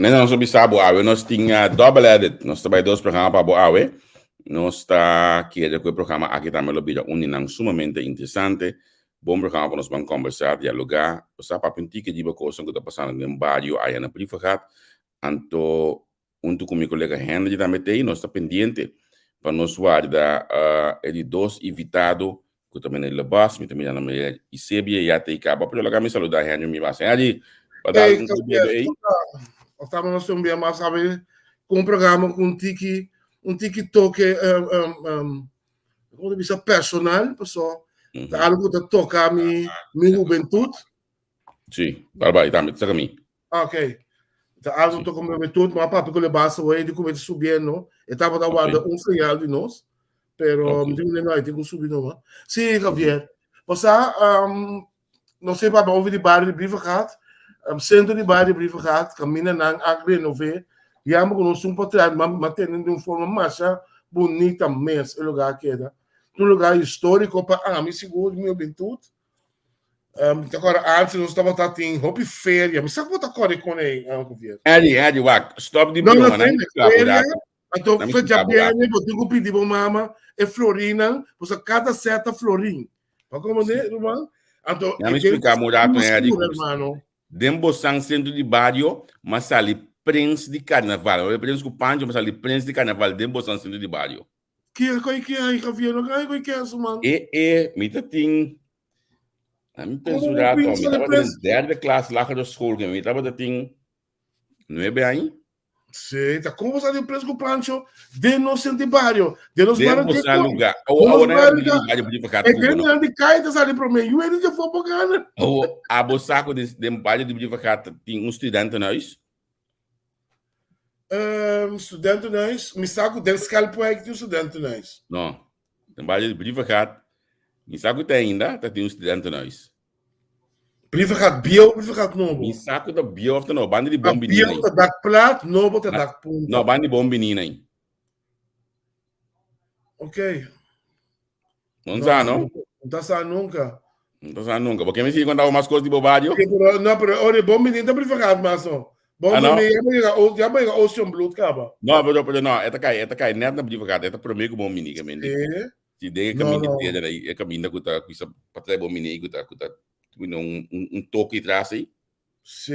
Manera nos a bisa bo awe nos tin double edit, nos ta bai dos programa pa bo awe. Nos ta kere ku e programa aki tambe lo bira un di nan sumamente interesante. Bon programa pa nos ban kombersá, dialogá, sa papia un tiki riba kosnan ku ta pasando den bario aya na Brievengat. Anto huntu ku mi kolega Henry tambe t'ei, nos ta pendiente pa nos warda e di dos invitado ku ta meneer Lebas, mi ta mira na meneer Isebia ya t'ei kaba, pero laga mi saluda Henry mi bas. Henry, pa dal Hey, un saludo ei. Estamos nos un bia mas sabe ku un programa ku un tiki toke como te bisa personal, paso ta algo ku ta toka mi hubentut. Sí, bye bye, tambe, saka mi. Ok. Ta algo toka mi hubentut, ma papia ku Lebas hoy di kumete subiendo. E tabata warda un señal di nos, pero mi tin no, tin ku subi numa. Sí, Javier. Pasa, no sé papia over di bario di Brievengat, sentro di bario di Brievengat, kaminda nan a renové, yama ku nos un patras, ma ma tene di un forma masha bunita mes e lugar keda. Un lugar histórico pa ami sigur di mi hubentut. Ta kòrda antes nos tabata tin hopi feria. Mi sa ku bo ta kòrda kon ei, Javier. Eddie, Eddie, wak, stop di No, no, broma, nan tin mi sklap feria. rato. Anto Nan mi fecha sklap rato. bierne bo tin ku pidi bo mama e florinnan, pasobra kada sèt ta florin. Bo a komprendé, ruman? Anto Nan e mi den splika bo rato, Eddie, skur, ku hermano. den bosan sentro di bario, m'a sali prens di karnaval. M'a prens ku pancho, m'a sali prens di karnaval den bosan sentro di bario. Ke koi ke ai Javier, no kai koi ke su man. E e, mi ta tin, a mi pensa Como un rato, pinsa mi de tabata pres? den derde klas lagere school, mi tabata tin 9 aña. Sí, ta como sa di pres ku Pancho den nos senti barrio, den nos Den barrio bosa ke koi. lugar. Awo, Den awo nos na barrio di ka, barrio di Brievengat e Cuba, den no. nan di kai ta sali prome, yu eri je fo bogana. Awo, abo sa ku den barrio di Brievengat tin un studentenhuis. Studentenhuis, mi sa ku den Scalpwijk tin un studentenhuis. No, den barrio di Brievengat, mi sa ku te ainda ta tin un studentenhuis. Brievengat bieu of Brievengat nobo? Mi sa ku ta bieu of ta nobo, banda di Ah, Bon Biní bieu ta dak plat, nobo ta dak punta. No, banda di Bon Biní ei. Ok. No sa, no? No ta sa nunca. No ta sa nunca. Porque mi sigue contando más cosas di bo barrio. Sí, pero, no, pero ore, Bon Biní ta Brievengat mas no. Bon Ah, no? Biní ya llega, ya llega Ocean Blue caba. No, pero no, eta kai, eta kai net na Brievengat, eta prome ku Bon Biní, que mendi. Sí. Si den e No, caminda no. tera aí, e caminda ku ta, ku sa patrai Bon Biní, ku ta, un, un toque atrás aí. Sí.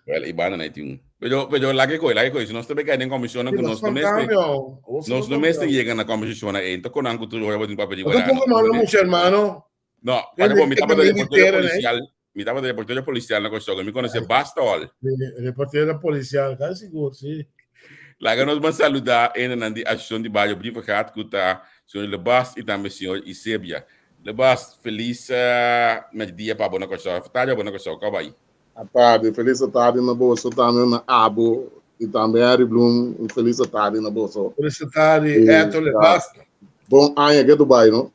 Wel, e banda na tin un. Pero laga koi, si nos tambe kai den komishon Sí, ku nos nos no mester, cambio. Nos nos no mester llega na komishon ei, entonces konan ku tur ora bo tin papel di No tampoco malo mucho, hermano. No, para bo, mi tabata Desde reportero tera, eh? policial, mi tabata reportero policial na Kòrsou, mi konosé basta al. Sí, reportero policial, casi sigur, sí. Laga nos ban saludá hendenan di Asosiashon di Bario Brievengat ku ta señor Lebas i tambe señor Isebia. Lebas, felis mèrdia pa bo na Kòrsou. Tardi pa bo na Kòrsou, kòb ai? A tardi, felis tardi na boso tambe na abo i tambe Harry Bloem, un felis tardi na boso. Felis tardi, I, Eto Lebas. Bon aña ke Dubai, no?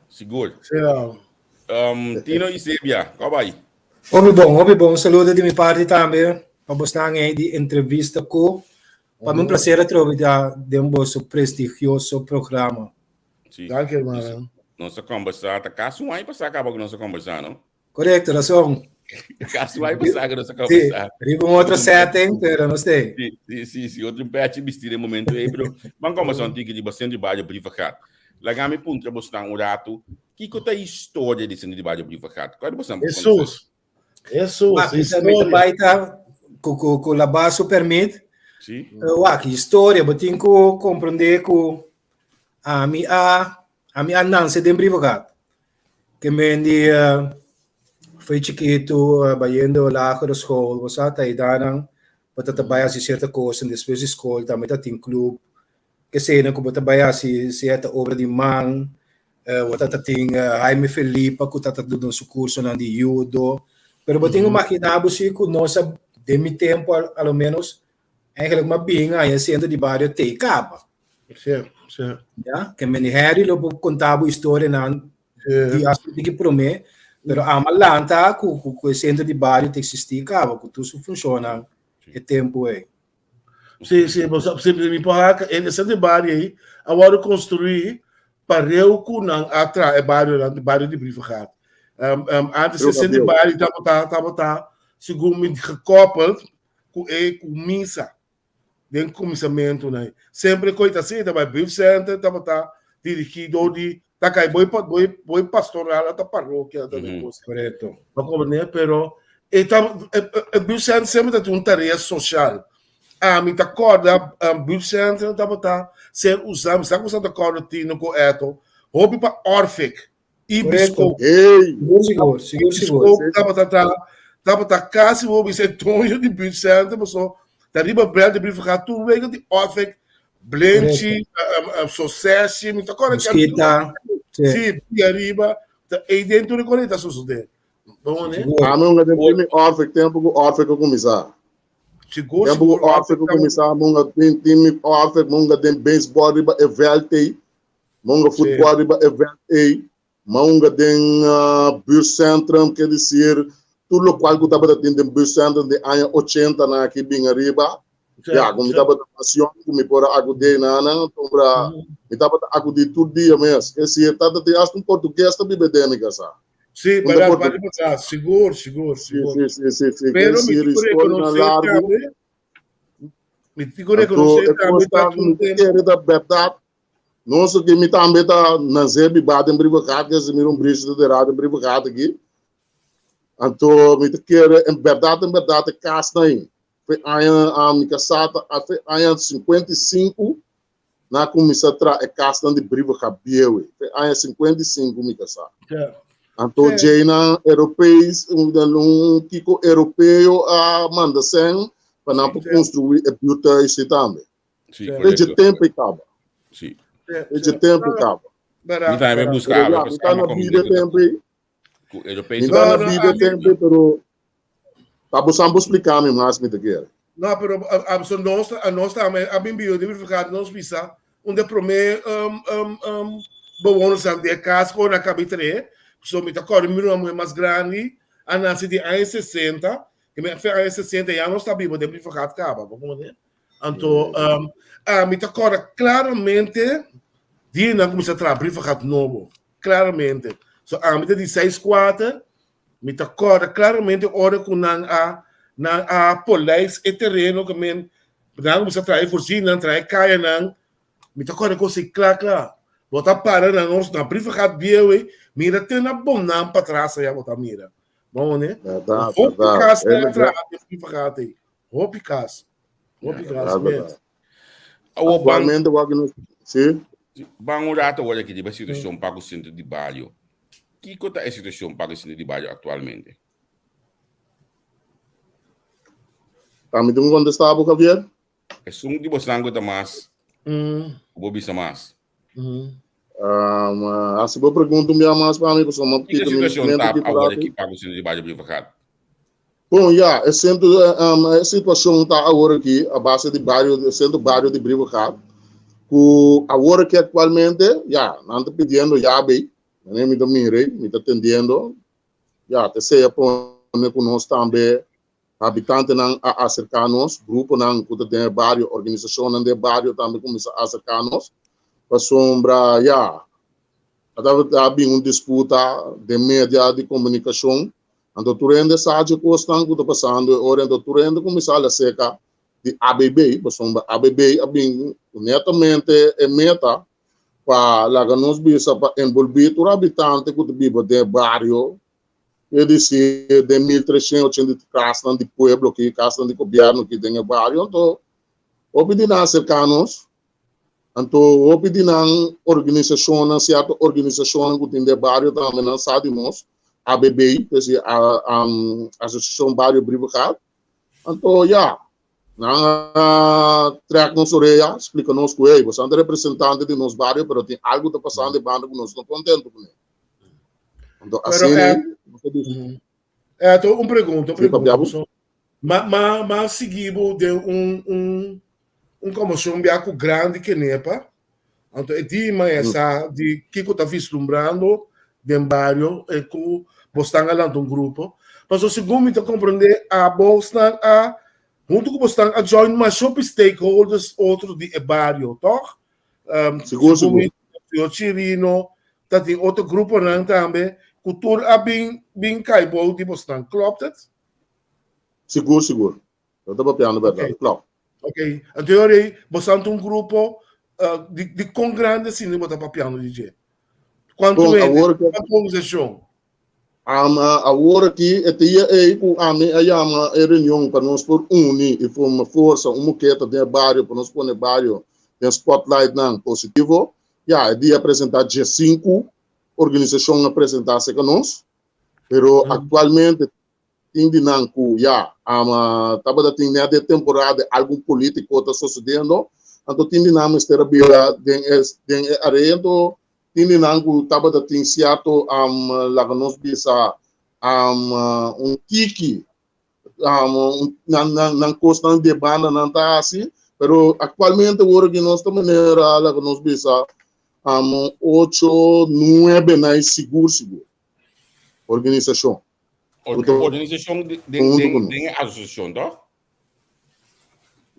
Sigur. Sí. Tino Isebia, kòb ai? Hopi bon, hopi bon. Un saludo di mi parti tambe pa bosnan ei di entrevista ku. Pa mi un placer atrobe ta den boso prestigioso programa. Sí. Danki, hermano. Nos a kombersá, ta kasi un aña pasá kaba ku nos a kombersá, no? Korekto, rason. Kasi un aña pasá ku nos a Sí, kombersá. riba un otro setting, pero no sé. Sí, otro pechi bisti den momento ei, pero ban kombersá un tiki riba Centro di Bario Brievengat. Laga mi puntra bosnan un ratu, kiko ta historia di Centro di Bario Brievengat? Kua di bosnan por konosé? Jesus. Jesus, Wak, mi ta historia. bai ta ku Labas su permit. Sí. Wak, historia, bo tin ku komprendé ku ami a nanse den Brievengat. Ke men di foi chikitu, bayendo lagere school, bo sa ta edanan bo ta ta bai hasi sierto kos, despues di skol tambe ta tin club. Keseinan ku bo ta bai hasi sierto obra di man, bo ta ta tin Jaime Felipa ku ta ta duna su kursonan di judo. Pero bo tin ku imaginá bo si ku nos a den mi tempu a lo menos eigenlijk m'a bin haña sentro di bario tei kaba. Sí, sí. Ya, ke men Harry lo por konta bo historianan Sí. di hasta tiki promé, pero ama lanta ku e sentro di bario ta eksistí kaba, ku tur su funshonnan e tempu ei. Sí, bo sa, sí, mi por haka, e centro di bario ei a wòrdu konstruí pareu ku nan a traha e barionan, e bario di Brievengat. Antes e centro di bario tabata, segun mi, gekoppeld. ku e kuminsa den kuminsamentunan. Semper ku e ta asina, ta bai buurtcenter tabata dirigí dor di ta kai bo bo bo pastoral ta parokia ta den kos. Korekto. Bo komprendé? Pero e ta e buurtcenter semper ta tin un tarea sosial. Ami ta kòrda buurtcenter tabata ser usá, mi sa ku ta kòrda Tino ku Eto, hopi pa Orfik i Korekto. Biskop. Hey! Sigur sigur, sigur sigur. Biskop tabata ta tabata kasi bo bisa e doño di buurtcenter paso ta riba bel di brievenga tur wega di Orfik, Blenchi, Sosesje, mi ta kòrda Muskita, si. Si, di ariba, ta ei den tur e kos ei ta sosodé. Bon, ne? Sigur. Ami un den primi Orfik tempu ku Orfik a kuminsá. Sigur, Tempu ku sigur, Orfik Orfik a kuminsá, mi un a tin tin mi Orfik, mi un a den baseball riba e vèlt ei, mi un a futbòl riba e vèlt ei, mi un a den buurtcentrum, ke desir tur lokual ku tabata tin den buurtcentrum den aña ochentanan aki bin ariba. Ya, ku mi tabata mas yòn ku mi por a akudé nan, pasobra mi tabata akudí tur dia mes. Ke desir, tabata tin asta un portugues ta biba den mi kasa. Sí, Un verdad, deporte. vale pasar. Sigur, sigur, Sí, sigur. sí, sí, sí, sí. Pero mi Quiere tin decir, ku historia rekonosé largo. tambe, mi tin ku Anto, rekonosé e tambe kos ta ta, un mi tempu. kere ta bèrdat. Nos aki mi tambe ta nace biba den Brievengat, ke si mira un brisje ta dera den Brievengat aki. Anto, mi ta kere en bèrdat, en bèrdat e kasnan ei. Fe aña, ah, mi kasá ta, ah, fe aña 55 nan a kuminsá traha e kasnan di Brievengat bieu ei. Fe aña 55 mi kasá. Ja. Anto Sí. djeinan Europees, un, un kiko europeo a manda sen pa nan por Sí. konstruí e buurthuis ei tambe. Sí, Sí. Fe dje korekto. tempu ei kaba. Sí. Sí, Fe dje sí. tempu ei kaba. Verdad, Mi tambe verdad. buska Pero awe, ya, mi pues ta ama na kom bida de tempu ei. ku Europees Mi No, ta na no, bida a mi- tempu ei, pero ta bo san bo splika mi mas mi ta kere. No, pero a, a, so nos, a nos tambe a bin bio di nos bisa un de promé um, um, um, bewoners di e kas ku na kabitre. So mi ta kòrda mi ruman muhé mas grandi a nase di aña 60, ke mi fe aña 60 ya nos ta biba den Brievengat kaba, bo komprendé? Anto um, a mi ta kòrda klaramente dia nan kuminsá traha Brievengat nobo, klaramente. So ami ta di seis kuater, Mi ta kòrda klaramente ora ku nan a nan a polijs e tereno ku men nan kuminsá traha e voorziening, traha e kayanan. Mi ta kòrda kos ei kla kla. Bo ta para na nos na Brievengat bieu ei, mira te na Bonam patras aya bo ta mira. Bo wone? Bèrdat, Hopi bèrdat. kas nan a E traha den Brievengat ei. Hopi kas. Hopi kas Bèrdat, mes. bèrdat. Awor ban Aktualmente wak nos sí. ban un rato awor aki riba e situashon pa ku sentro di bario. Kiko ta e situashon pa ku sentro di bario aktualmente? Ta mi tin ku kontestá bo, Javier? Esun di bosnan ku ta mas, ku bo bisa mas. Um, hasi bo pregunta un bia mas pa mi, pasobra mi Kiko pita mi situashon mente ta ki awor rato. aki pa ku sentro di bario Brievengat? Bon, ya, e sentro, um, e situashon ta awor aki a base di bario, sentro bario di Brievengat, ku awor aki aktualmente, ya, nan ta pidiendo yabi, mi ta mira, mi ta tendiendo, ya, te sea pone ku nos tambe habitantenan a aserká nos, gruponan ku ta den e bario, organisashonnan den e bario tambe kuminsá aserká nos, pasobra, ya, a tabata bin un disputa den media di komunikashon, anto tur hende sa dje kosnan ku ta pasando e ora, anto tur hende kuminsá hala seka di ABB, pasobra ABB a bin netamente e meta pa laga nos bisa pa enbolbí tur habitante ku ta biba den e bario, e disi den 1380 kasnan di pueblo aki, kasnan di gobièrnu aki den e bario, anto hopi di nan aserká nos, anto hopi di nan organisashonnan, sierto organisashonnan ku tin den e bario tambe nan sa di nos, ABB, ku es Asosiashon Bario Brievengat, anto ya, Nan a trek nos orea, splika nos ku, hey, boso ta representante di nos bario, pero tin algu ta pasando e banda ku nos no kontentu kuné. Anto asina eh, nos ta bisa. Eh, to un pregunta, un Sí, pregunta. papia. So, ma, ma, ma sigui bo den un, un, un conmoción bia ku grandi kenepa. Anto e di ma esa di kiko ta vislumbrando den bario e ku bosnan a lanta un grupo. Paso segun mi ta comprende a bosnan a hunto ku bosnan a join masha hopi stakeholders otro di e bario, toch? Um, Sigur, segun mi sigur. señor Chirino ta tin otro gruponan tambe ku tur a bin bin kai bou di bosnan. Klopt het? Sigur, sigur. Bo ta papiando bèrdat, klòp. Ok, anto e ora ei bo santa un grupo di di kon grandi asina bo ta papiando di dje? Kuantu Bon, hende, awor ke kuantu organisashon? Ama awor aki e dia ei ku ami a yama e reunion pa nos por uni i forma forsa un moketa den e bario pa nos pone e bario den spotlightnan positivo. Ya, e dia a presenta 15 organisashon a presenta serka nos, pero aktualmente tin di nan ku ya ama tabata tin net e temporada algun politiko ta sosediendo, anto tin di nan mester a bira den e den e area, anto tin di nan ku tabata tin sierto laga nos bisa un tiki nan nan nan kosnan di e banda nan ta hasi, pero aktualmente ora ku nos ta manera laga nos bisa ocho nuebe na e sigur sigur organisashon. Organisashon den e asosiashon, toch?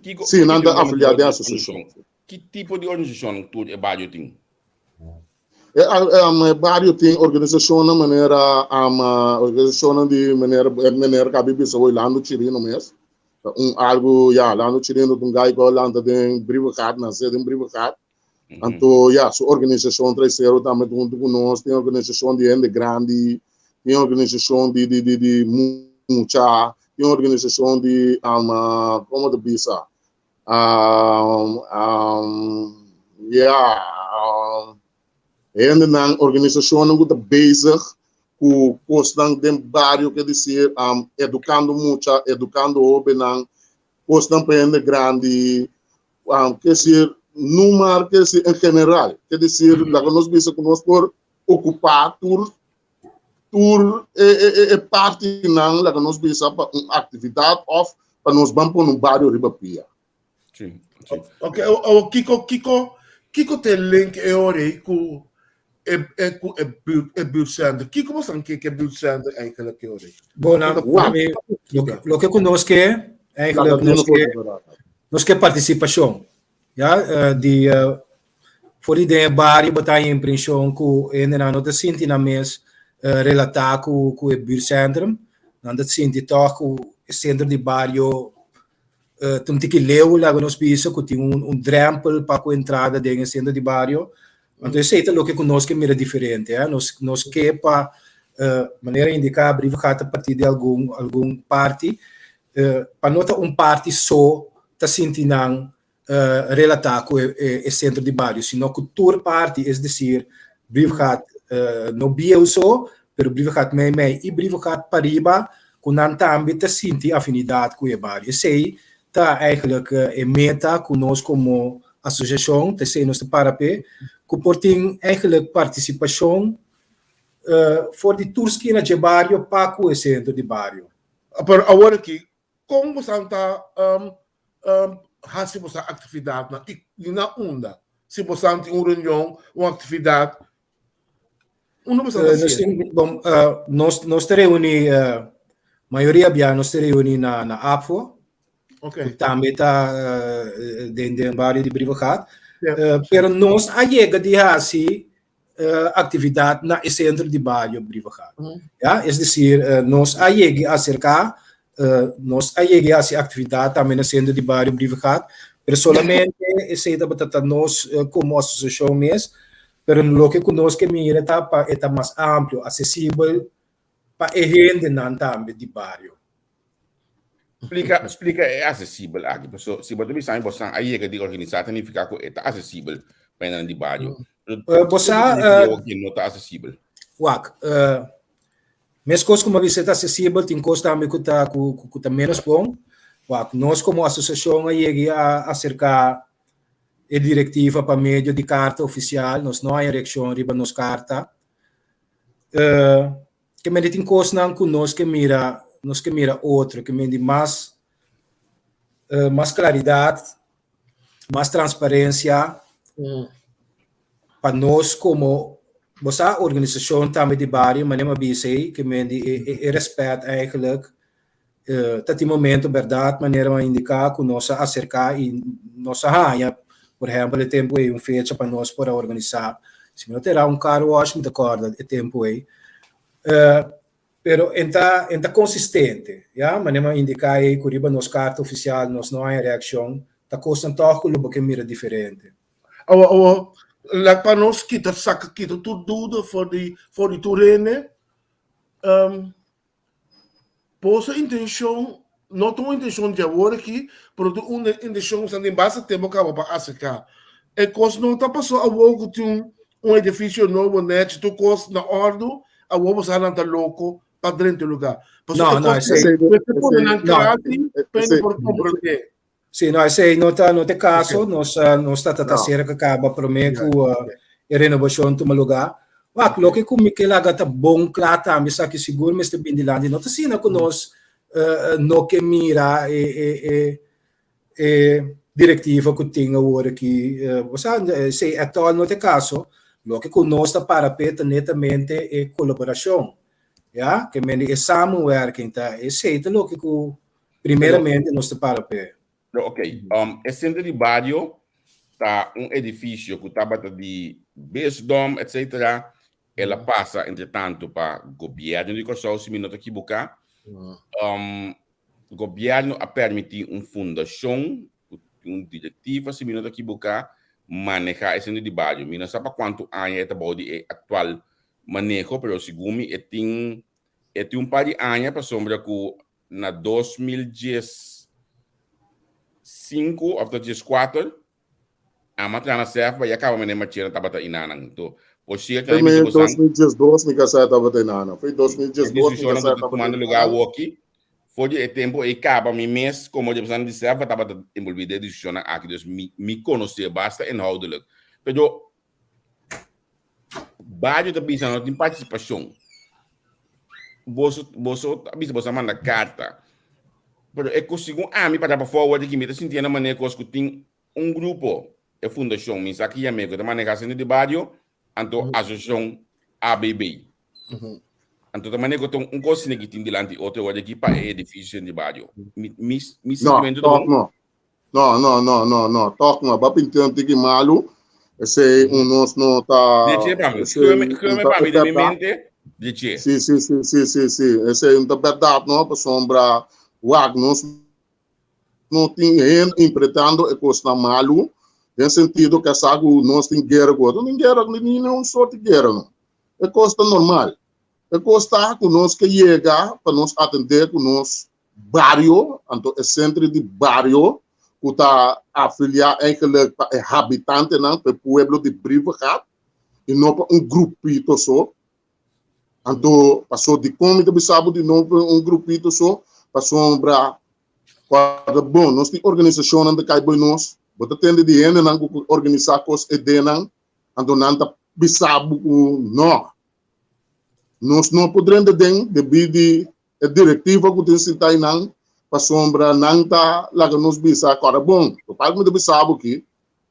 Kiko, Sí, nan ta afiliá den asosiashon. Ki tipo di organisashon tur e bario tin? E, e bario tin organisashonnan manera organisashonnan di manera manera ku a bisa hoy Lando Chirino mes. Ta un algu, ya, Lando Chirino ta un gai ku a lanta den Brievengat, nase den Brievengat. Anto, ya, su organisashon Traisero tambe ta huntu ku nos. Tin organisashon di hende grandi, tin organisashon di di di di mucha, tin organisashon di komo ta bisa? Ya, hendenan, organisashonnan ku ta bezig ku kosnan den bario, ke desir, edukando mucha, edukando hóbennan, kosnan pa hende grandi, Ke desir, numar, ke desir en general. Ke desir, laga nos bisa ku nos por okupá tur tur e e e e partinan, laga nos bisa pa un aktividat òf pa nos ban pone un bario riba pia. Sí, sí. Ok, o kiko kiko kiko ta e link e ora ei ku e e ku e buurt e buurtcenter? Kiko boso ke ku e buurtcenter eigenlijk e ora ei? Bon, na, Wak. mi, loke, loke ku nos ke, Laga eigenlijk nos nos ke, por nos ke partisipashon. Ya, eh, di eh, for di den e bario bo ta haña impreshon ku hendenan no ta sinti nan mes eh, relatá ku ku e buurtcentrum. Nan ta sinti tòg ku e sentro di bario eh, ta un tiki leu, laga nos bisa, ku tin un, un drèmpel pa ku entrada den e sentro di bario. Anto esei ta loke ku nos ke mira diferente, eh. Nos, nos ke pa, eh, manera indiká, Brievengat ta partí di algun, algun parti, eh, pa no ta un parti so ta sinti nan eh, relatá ku e, e, e sentro di bario, sino ku tur parti, es desir, Brievengat eh, no bieu so, pero Brievengat meimei i Brievengat pariba, ku nan tambe ta sinti afinidat ku e bario. Esei ta eigenlijk e meta ku nos komo asosiashon, ta esei nos ta para p'e, ku por tin eigenlijk partisipashon for di tur skina dje bario pa ku e sentro di bario. Pero awor aki, kon boso ta hasi boso aktividatnan i na unda? Si boso tin un reunion, un aktividat, Unda boso ta Nos hasié? tin, bon, nos, nos ta reuní, mayoria bia nos ta reuní na, na APFO, Ok. ku tambe ta den, den bario di Brievengat. Ja. Pero nos a yega di hasi aktividat na e sentro di bario Brievengat. Ja, es desir, nos a yega aserká, nos a yega hasi aktividat tambe na sentro di bario Brievengat, pero solamente esei tabata ta nos komo asosiashon mes. Pero loke ku nos ke mira ta pa e ta mas amplio, asesibel pa e hendenan tambe di bario. Splika, splika e asesibel aki. Paso si bo ta bisa mi bosan a yega di organisá ta nifiká ku e ta asesibel pa hendenan di bario. Pero Eh, bo kiko sa, ta nifiká eh, ku no ta asesibel? Wak, eh, meskos ku mi a bisa e ta asesibel, tin kos tambe ku ta ku ku ta ménos bon. Wak, nos komo asosiashon a yega a aserká e direktiva pa medio di karta ofisial, nos no haña reakshon riba nos karta. Eh, ke mende tin kosnan ku nos ke mira, nos ke mira otro, ke mende mas, eh, mas klaridat, mas transparensia pa nos komo, bo sa, organisashon tambe di bario, manera mi a bisa ei, ke mende e, e, e rèspèt eigenlijk Ta tin momento berdad manera a indica cu nos a acerca y nos a haya por ehempel e tempo ey un fecha pa nos por a organisa si mi no ta era un car wash mi ta corda e tempo ey. Pero en ta en ta konsistente, ya, manera mi a indiká ei ku riba nos karta ofisial nos no haña reakshon, ta kosnan tòg ku lo bo ke mira diferente. Awo, awo, lak pa nos kita saka kita tur duda for di for di tur hende. Um, boso intenshon no ta un intenshon di awor aki, pero ta un intenshon ku den basta tempu kaba pa aserká. E kos no ta pasó awor ku tin un un edifisio nobo nèchi, tur kos na òrdu, awor boso a lanta loko pa drenta e lugá. Pasobra No, e no, kos esei, mester pone nan no. krati pa hende por komprondé. Sí, no, esei no ta, no ta e kaso. Nos, nos ta ta No. serka kaba promé Ya, ku e renovashon tuma lugá. Wak, loke ku mi ke laga ta bon kla tambe esaki sigur mester bin dilanti. No ta asina ku nos no ke mira e e e e direktiva ku tin awor aki. Bo sa, esei at all no ta e kaso. Loke ku nos ta para p'e ta netamente e kolaborashon. Ya, ke mende e samenwerking ta esei ta loke ku Primeramente nos ta para p'e. Pero ok, e sentro di bario ta un edifisio ku tabata di bisdom etcetera, el a pasa entre tanto pa gobièrnu di Kòrsou si mi no ta kibuká. Gobièrnu a permití un fundashon ku tin un direktiva si mi no ta kibuká manehá e sentro di bario. Mi no sa pa kuantu aña e ta bou di e aktual maneho pero segun mi e tin e tin un par di aña pasobra ku na 2015 of ta 14 ama traha na sef ya kaba mene machera tabata inanan to por cierto Foi me 2012 mi casa tabata inana foi 2012 mi discusionan casa ku ta tabata tumando lugar inana awoki for di e tempo ei kaba mi mes komo representante di sef tabata envolvi den e discusionan aki dus mi mi konosé basta inhoudelijk pero Bario ta bisa no tin partisipashon. Boso, boso ta bisa boso a manda karta. Pero e kos segun ami para pa forward aki mi ta sinti na manera kos ku tin un grupo, e fundashon, mi sa ki yam'é, ku ta maneha sentro di bario, anto asosiashon ABB. Anto ta manera ku ta un kos asina ki tin dilanti otro awor aki pa e edifisio sentro di bario. Mi, mi, mi No, sintimentu ta tòg bon. no. No, no, no, no, no. Tòg no. Ba pinti un tiki malu. Esei un nos no ta. Dje pa mi. Esei Geume, un geume ta pa mi den mi bèrdat. mente. Dje. Sí, sí, sí, sí, sí, sí. Esei un ta bèrdat no, pasobra wak nos no tin hende interpretando e kosnan malu den sentido ku a sa ku nos tin guera ku otro. No tin guera, ni ningun sort di guera no. E kos ta normal. E kos ta ku nos ke yega pa nos atendé ku nos bario, anto e sentro di bario ku ta afiliá eigenlijk pa e habitantenan, pa e pueblo di Brievengat, i no pa un grupito so. Anto, paso dikon mi ta bisa bo di no pa un grupito so? Pasobra kòrda bon, nos tin organisashonnan ta kai bo nos, bo ta tende di hendenan ku organisá kos edenan, anto nan ta bisa bo ku no, nos no por drenta den debí di E direktiva ku tin sinta einan pasobra nan ta laga nos bisa kòrda bon. Total ku mi ta bisa bo aki,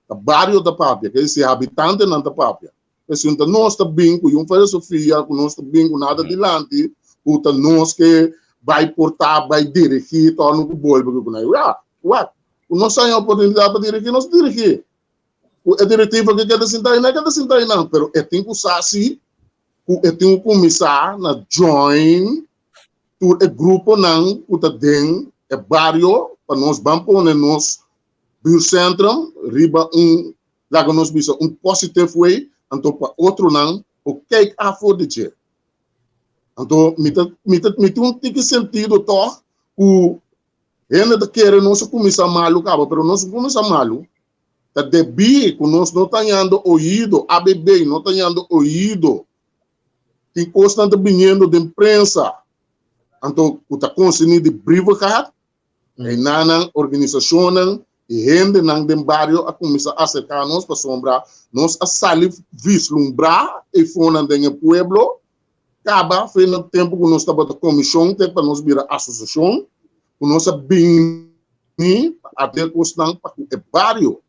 ta bario ta papia, ke si habitantenan ta papia. P'esei ta nos ta bin ku un filosofia, ku nos ta bin ku nada dilanti, ku ta nos ke bai portá, bai dirigí torno ku bolbe ku nan. Ya, wak, ku nos haña oportunidat pa dirigí, nos dirigí. Ku e direktiva ke keda sinta einan, e keda sinta einan, pero e tin ku sa si ku e tin ku kuminsá na join tur e gruponan ku ta den e bario pa nos ban pone nos buurtcentrum riba un, laga nos bisa, un positive way, anto pa otronan por kijk afo di dje. Anto mi ta mi ta mi tin un tiki sentido tòg ku hende ta kere nos a kuminsá malu kaba, pero nos no kuminsá malu. Ta debí ku nos no ta hañando oido, ABB no ta hañando oido. Tin kosnan ta biniendo den prensa, anto ku ta konserní di Brievengat, einanan, organisashonnan i hendenan den bario a kuminsá aserká nos pasobra nos a sali vislumbrá e fonan den e pueblo. Kaba fe na tempu ku nos tabata komishon te pa nos bira asosiashon, ku nos a bini pa atendé kosnan pa ku e bario.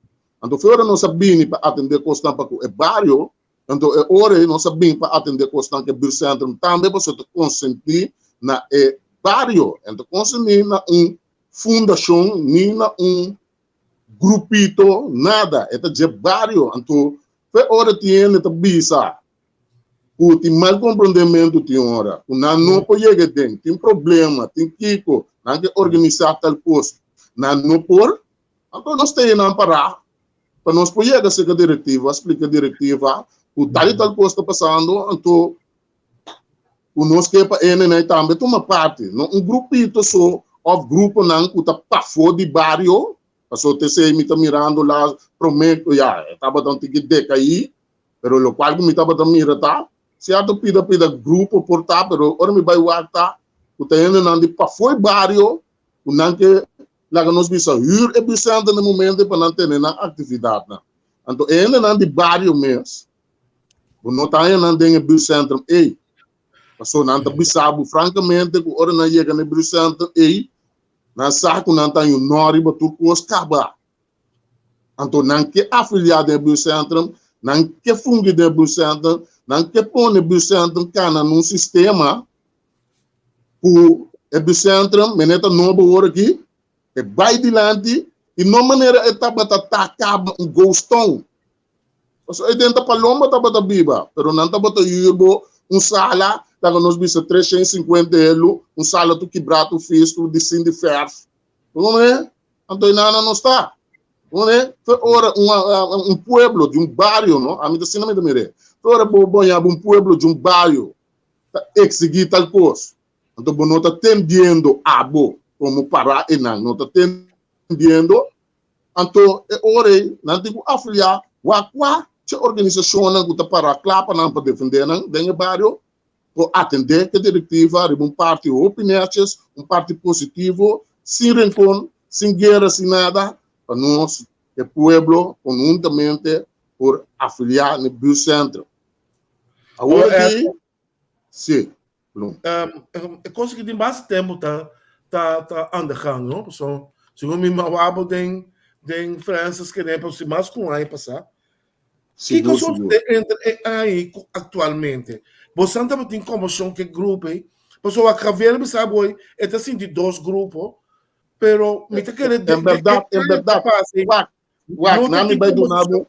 Anto fe ora nos a bini pa atendé kosnan pa ku e bario, anto e ora ei nos a bini pa atendé kosnan ku e buurtcentrum tambe pasobra ta konsentí na e bario, en ta konsentí na un fundashon ni na un grupito, nada. E ta dje bario. Anto fe ora tin hende ta bisa. Ku tin mal komprondementu tin ora ku nan no por yega den, tin problema, tin kiko, nan ke organisá tal kos, nan no por, anto nos ta nan pará pa nos por yega serka direktiva, splika direktiva ku tal i tal kos ta pasando, anto ku nos ke pa e nenei tambe tuma parti, no un grupito so òf gruponan ku ta pafó di bario, pasobra t'esei mi ta mirando la promé ku ya e tabata un tiki dekaí. Pero locual cu mi tabata mira ta, cierto pida pida grupo por ta, pero ora mi bay wak ta cu ta hendenan di pafó e bario cu nan ke laga nos bisa huur e bucenter na e momento pa nan tene nan actividadnan. Anto e hendenan di bario mes, bo no ta haña nan den e bucentrum ey. Pasobra nan ta bisa bo francamente cu ora nan yega na e bucentrum ey, nan sa cu nan ta haña un no riba tur cos caba. Anto nan ke afiliá den e buurtcentrum, nan ke fungi den e buurtcentrum, nan ke pone e buurtcentrum kana na un sistema ku e buurtcentrum mene ta nobo awor aki, e bai dilanti i no manera e tabata ta kaba un ghost town. Pasobra ei den ta palomba tabata biba, pero nan tabata huur bo un sala, laga nos bisa 350 helu, un sala tur kibrá, tur fis, tur di sin di fèrf. Bo comprende? Anto e nana no sta. Comprende? Fe ora un, un pueblo di un bario, no? Ami ta asina mi ta mir'é. Fe ora bo baña bo un pueblo di un bario ta exigí tal kos, anto bo no ta tendiendo abo komo pará einan, no ta tendiendo, anto e ora ei nan tin ku afiliá wak kua dje organisashonnan ku ta pará kla pa nan pa defendé nan den e bario. Por atendé ku e direktiva riba un parti hopi nètjes, un parti positivo, sin renkon, sin guera, sin nada, pa nos, e pueblo, konhuntamente por afiliá na e buurtcentrum. Awor aki, si, Bloem. E kos aki tin basta tempu ta ta ta aan de gang, no? Pasobra segun mi mawabo den den Francis Kenepa si mas ku un aña pasá. Kiko Sigur, so sigur. te entre e ai ku aktualmente? Bosan tabatin konmoshon ku e grupo ei? Pasobra wak Javier bisa bo ei, e ta sinti dos grupo, pero mi ta kere En bèrdat, e en aña bèrdat. pasa ei, Wak, wak, no ta na mi tin bai duna konmoshon. bo,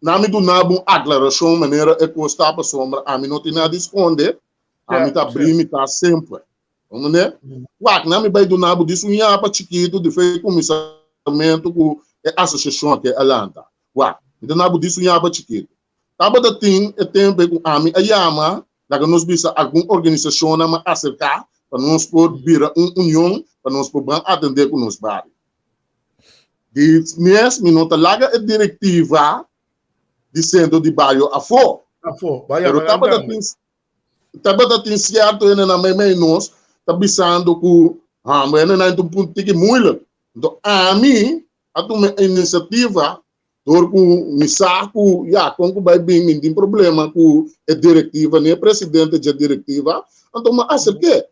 na mi duna bo un aklarashon manera e kos ta pasobra ami no tin nada di skonde, ami Ja, ta sí. bri mi tas semper. Comprende? Wak, na mi bai duna bo dis un yapa chikitu di fe kuminsamentu ku e asosiashon aki a lanta. Wak, mi ta na bo dis un yapa chikitu. Tabata tin e tempu ku ami a yama, laga nos bisa algun organisashonnan m'a aserká pa nos por bira un union pa nos por ban atendé ku nos bario. Di mes mi no ta laga e direktiva di sentro di bario afó. Afó, bai Pero yama nan tabata tambe. tin Tabata tin sierto hendenan meimei nos ta bisando ku hamba hendenan ta un punto tiki moeilijk. Enton ami a tuma e inisiativa dor ku mi sa ku ya kon ku bai bin mi tin problema ku e direktiva ni e presidente dje direktiva, anto mi a aserk'é.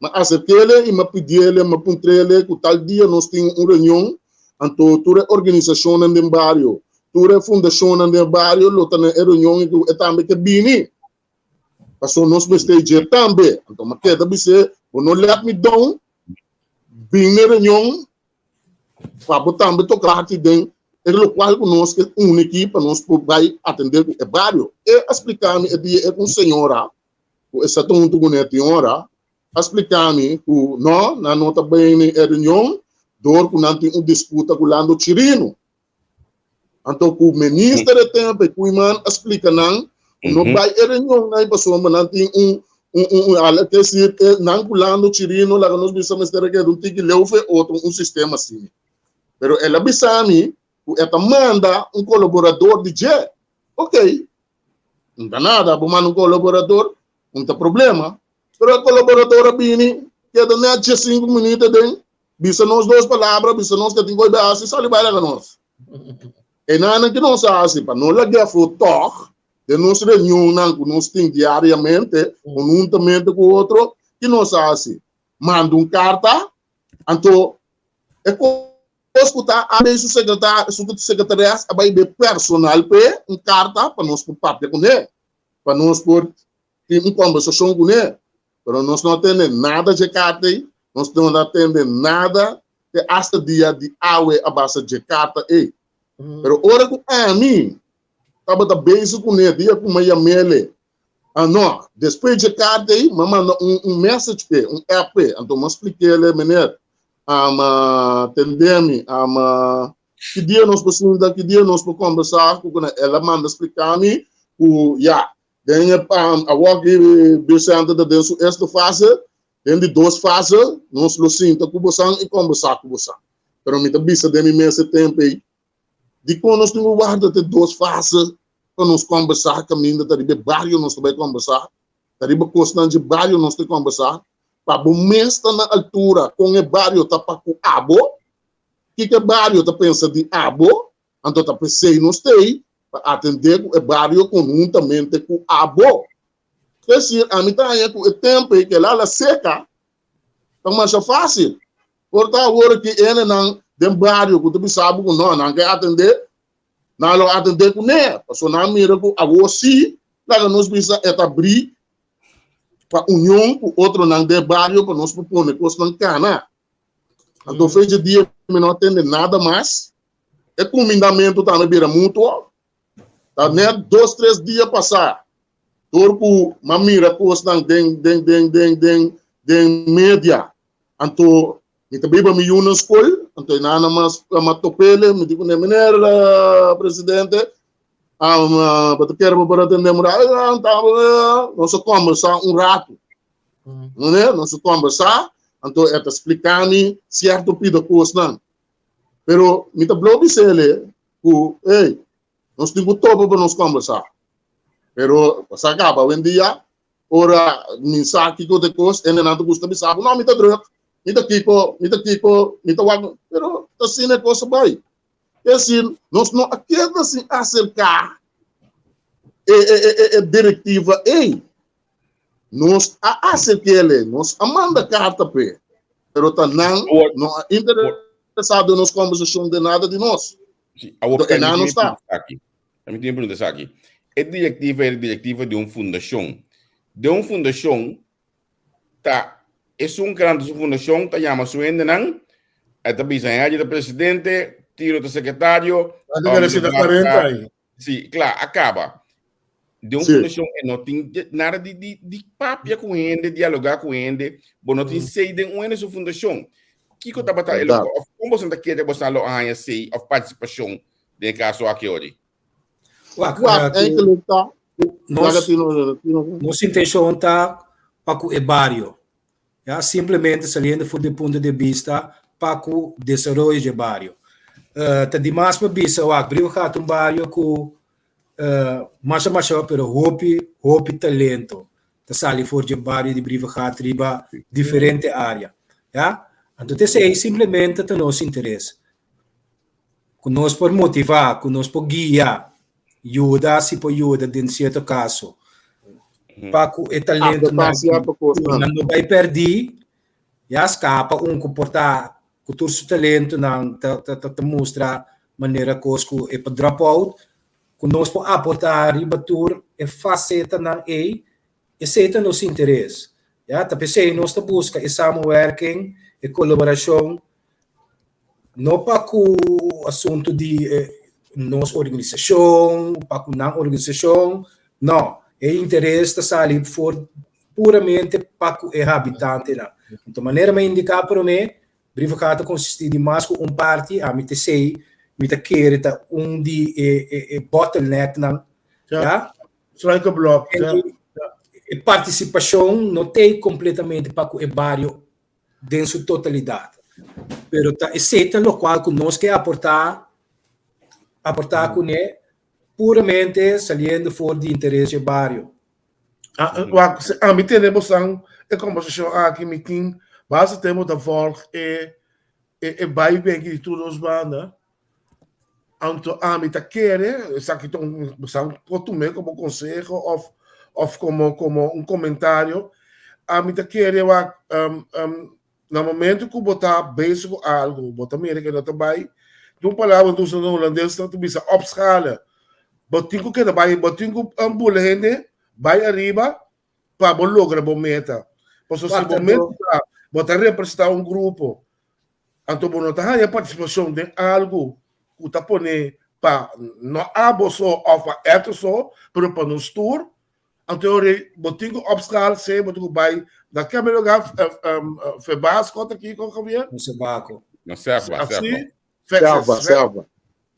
Mi a aserk'é i mi a pidié, mi a puntr'é ku tal dia nos tin un reunion, anto tur e organisashonnan den bario, tur e fundashonnan den bario lo ta na e reunion i ku e tambe ke bini. Pasobra nos mester dje tambe. Anto mi a keda bis'é, bo no let mi down, bin na e reunion pa bo tambe toka parti den e lokual ku nos ke uni aki pa nos por bai atendé ku e bario. E a splika mi e dia e ku un señora ku e sa ta huntu kuné tin ora, a splika mi ku no, nan no ta bini e reunion dor ku nan tin un disputa ku Lando Chirino. Anto ku minister e tempu e Koeiman a splika nan ku no bai e reunion nan pasobra nan tin un un un ala ke esir e nan ku Lando Chirino laga nos bisa mester a keda un tiki leu fe otro un sistema asina. Pero el a bisa mi ku e ta manda un kolaborador di dje. Okey, No ta nada, bo manda un colaborador, no ta problema. Pero e colaborador a bini, keda net 15 minuut aden, bisa nos dos palabra, bisa nos ke tin koe bai hasi, sali bai laga nos. E nanan ke nos a hasi pa no lag'é afó tòg, den nos reunionnan ku nos tin diariamente, konhuntamente ku otro, ke nos a hasi? Manda un karta, anto e Kos ku ta a bay su secretario, su secretarias a bay be personal p'e un carta pa nos por papia kuné, pa nos por tin un conversacion kuné. Pero nos no a tende nada dje carta ei, nos no a tende nada te hasta dia di awe a basa dje carta ei. Pero ora ku ami tabata bezig kuné dia ku mi a yam'ele. Ah no, despues dje karta ei, m'a manda un un message p'e, un app p'e, anto m'a splik'el, meneer, a tende mi, a ki dia nos por sinta, ki dia nos por kombersá ku kuné. El a manda splika mi ku ya, den e awor ki Buurtcenter ta den su eerste fase, den di dos fase nos lo sinta ku bosan i kombersá ku bosan. Pero mi ta bisa den mi mes e tempu ei, Dikon nos tin ku warda te dos fase pa nos kòmbersá? Kaminda ta riba e bario nos ta bai kòmbersá, ta riba kosnan dje bario nos ta kòmbersá. Pa bo mes ta na altura kon e bario ta pa ku abo, kiko e bario ta pensa di abo, anto ta p'esei nos ta ei pa atendé ku e bario konhuntamente ku abo. Es desir, ami ta haña ku e tempu ei ku el a la seka ta masha fásil. Por ta awor ki hendenan den bario ku ta bisa bo ku no, nan ke atendé, nan lo atendé kuné. Pasobra nan mira ku awor sí, laga nos bisa e ta brí pa union ku otronan den bario pa nos por pone kosnan kana. Anto fecha dia mi no atende nada mas. E kumindamentu tambe bira mutuo. Ta net dos tres dia pasá dor ku m'a mira kosnan den den den den den den media. Anto mi ta biba mi yu na skol, anto e nana mas m'a top'ele, mi di kuné, Meneer presidente, bo ta kere bo por atendé mi? Nos a kombersá un ratu. Nos a kombersá, anto e ta splika mi sierto pida kosnan. Pero mi ta blo bis'ele ku, ey, nos tin ku topa pa nos kombersá. Pero sa kaba awendia, ora mi sa kiko ta e kos, hendenan ta gusta bisa bo, no, mi ta druk, mi ta kiko, mi ta kiko, mi ta wak, pero ta asina e kos a bai. Es decir, nos no a keda sin aserká e, e, e, e direktiva ei. Nos a aserk'é, nos a manda karta p'e, pero ta nan no a interesá den nos kombersashon den nada di nos. Sí, awor Entonces, permití no mi está. pregunta aki. Permití mi pregunta esaki. E direktiva e direktiva di un fundashon. Den un fundashon ta esun ku lanta su fundashon ta yama su hendenan, e ta bisa Henry ta presidente, Tiro ta sekretario, Antes de um, ser Leonardo 40 ta aí. Sí, kla, a kaba. Den un Sí. fundashon e no tin nada di, di, di papia ku hende, dialogá ku hende. Bo no tin sei den un hende su fundashon. Kiko tabata e Berdad. loko, of kon boso ta kere boso lo a haña sei of partisipashon den e kaso aki ori? Wak, Wak, eigenlijk ta. nos, Laga Tino, Tino. nos intenshon ta pa ku e bario. Ya, simplemente saliendo for di punto de bista pa ku desaroyo dje bario. Uh, ta dimas pa bisa wak, Brievengat un bario ku uh, masha masha pero hopi hopi talento ta sali for dje bario di Brievengat riba diferente área. Ya? Anto tesei simplemente ta nos interes. Ku nos por motivá, ku nos por guia, yuda si por yuda den sierto kaso. Pa ku e talento Adaptá sierto kosnan. nan no bai pèrdí, ya skapa un ku por ta ku tur su talentonan ta ta ta mustra manera kos ku e por drop out, ku nos por aportá riba tur e fasetanan ei, esei ta nos interes. Ya, ta p'esei nos ta buska e samenwerking, e kolaborashon No pa ku asuntu di nos organisashon, pa ku nan organisashon, no. E interes ta sali for puramente pa ku e habitantenan. Anto manera mi a indiká promé, Brievengat ta konsistí di mas ku un parti, ami ta esei mi ta kere ta un di e bottlenecknan, ya. Struikelblok, ya. E partisipashon no ta ei kompletamente pa ku e bario den su totalidat. Pero ta esei ta lokual ku nos ke aportá, aportá kuné puramente saliendo for di interes dje bario. Wak, si ami tene bosan e kombersashon aki, mi tin basta tempu ta vòlg e e bai beki di tur dos banda. Anto ami ta kere, esaki ta un, bosan por tum'é komo konseho òf òf komo komo un komentario, ami ta kere wak na momento ku bo ta bezig ku algu, bo ta mira ke no ta bai, tin un palabra ku ta usa na hulandes ta bisa opschalen, bo tin ku keda bai, bo tin ku bula hende bai ariba pa bo logra bo meta. Pasobra si bo meta ta bo ta representá un grupo, anto bo no ta haña partisipashon den algu ku ta pone pa no abo so òf pa eto so, pero pa nos tur. Anto ora bo tin ku opschaal, sea bo tin ku bai na keme lugar, Verbasco ta kiko, Javier? Na Sebaco. Na Sefba, Sefba. Sefba, Sefba.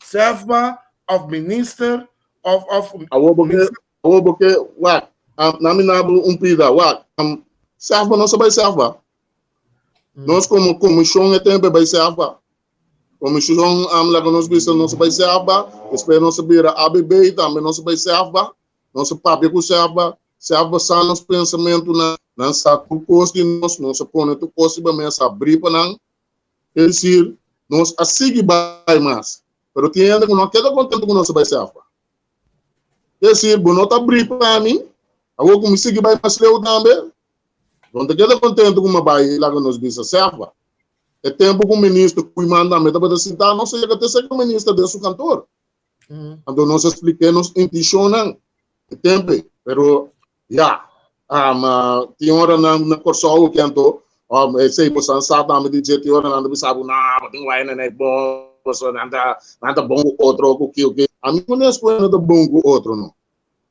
Sefba of minister of of Awor bo ke, awor bo ke, wak, na mi nabo un pida, wak, Sefba no sa bai Sefba. Nos komo komishon e tempo bai Sefba. Komishon laga nos bisa nos bai Sefba, despues nos a bira ABB, tambe nos bai Sefba. Nos a papia ku Sefba, Sefba sa nos pensamentunan, nan sa tur kos di nos, nos a pone tur kos riba mesa, abrí pa nan. Es desir, nos a sigui bai mas, pero tin hende ku no a keda kontentu ku nos a bai Sefba. Es desir, bo no ta abrí pa mi, awor ku mi sigui bai mas leu tambe, bo no ta keda kontentu ku mi a bai laga nos bisa Sefba. E tempu ku minister Koeiman tambe tabata sintá, nos a yega te serka minister den su kantor. Anto nos a splik'é nos intenshonnan e tempu ei. Pero ya, tin ora nan na Kòrsou oke anto, esei boso sa tambe di dje, tin ora nan ta bisa bo, no, bo tin wèina na e bon, pasobra nan ta, nan ta bon ku otro, ku ki, ku ki. Ami no nes ku nan ta bon ku otro no.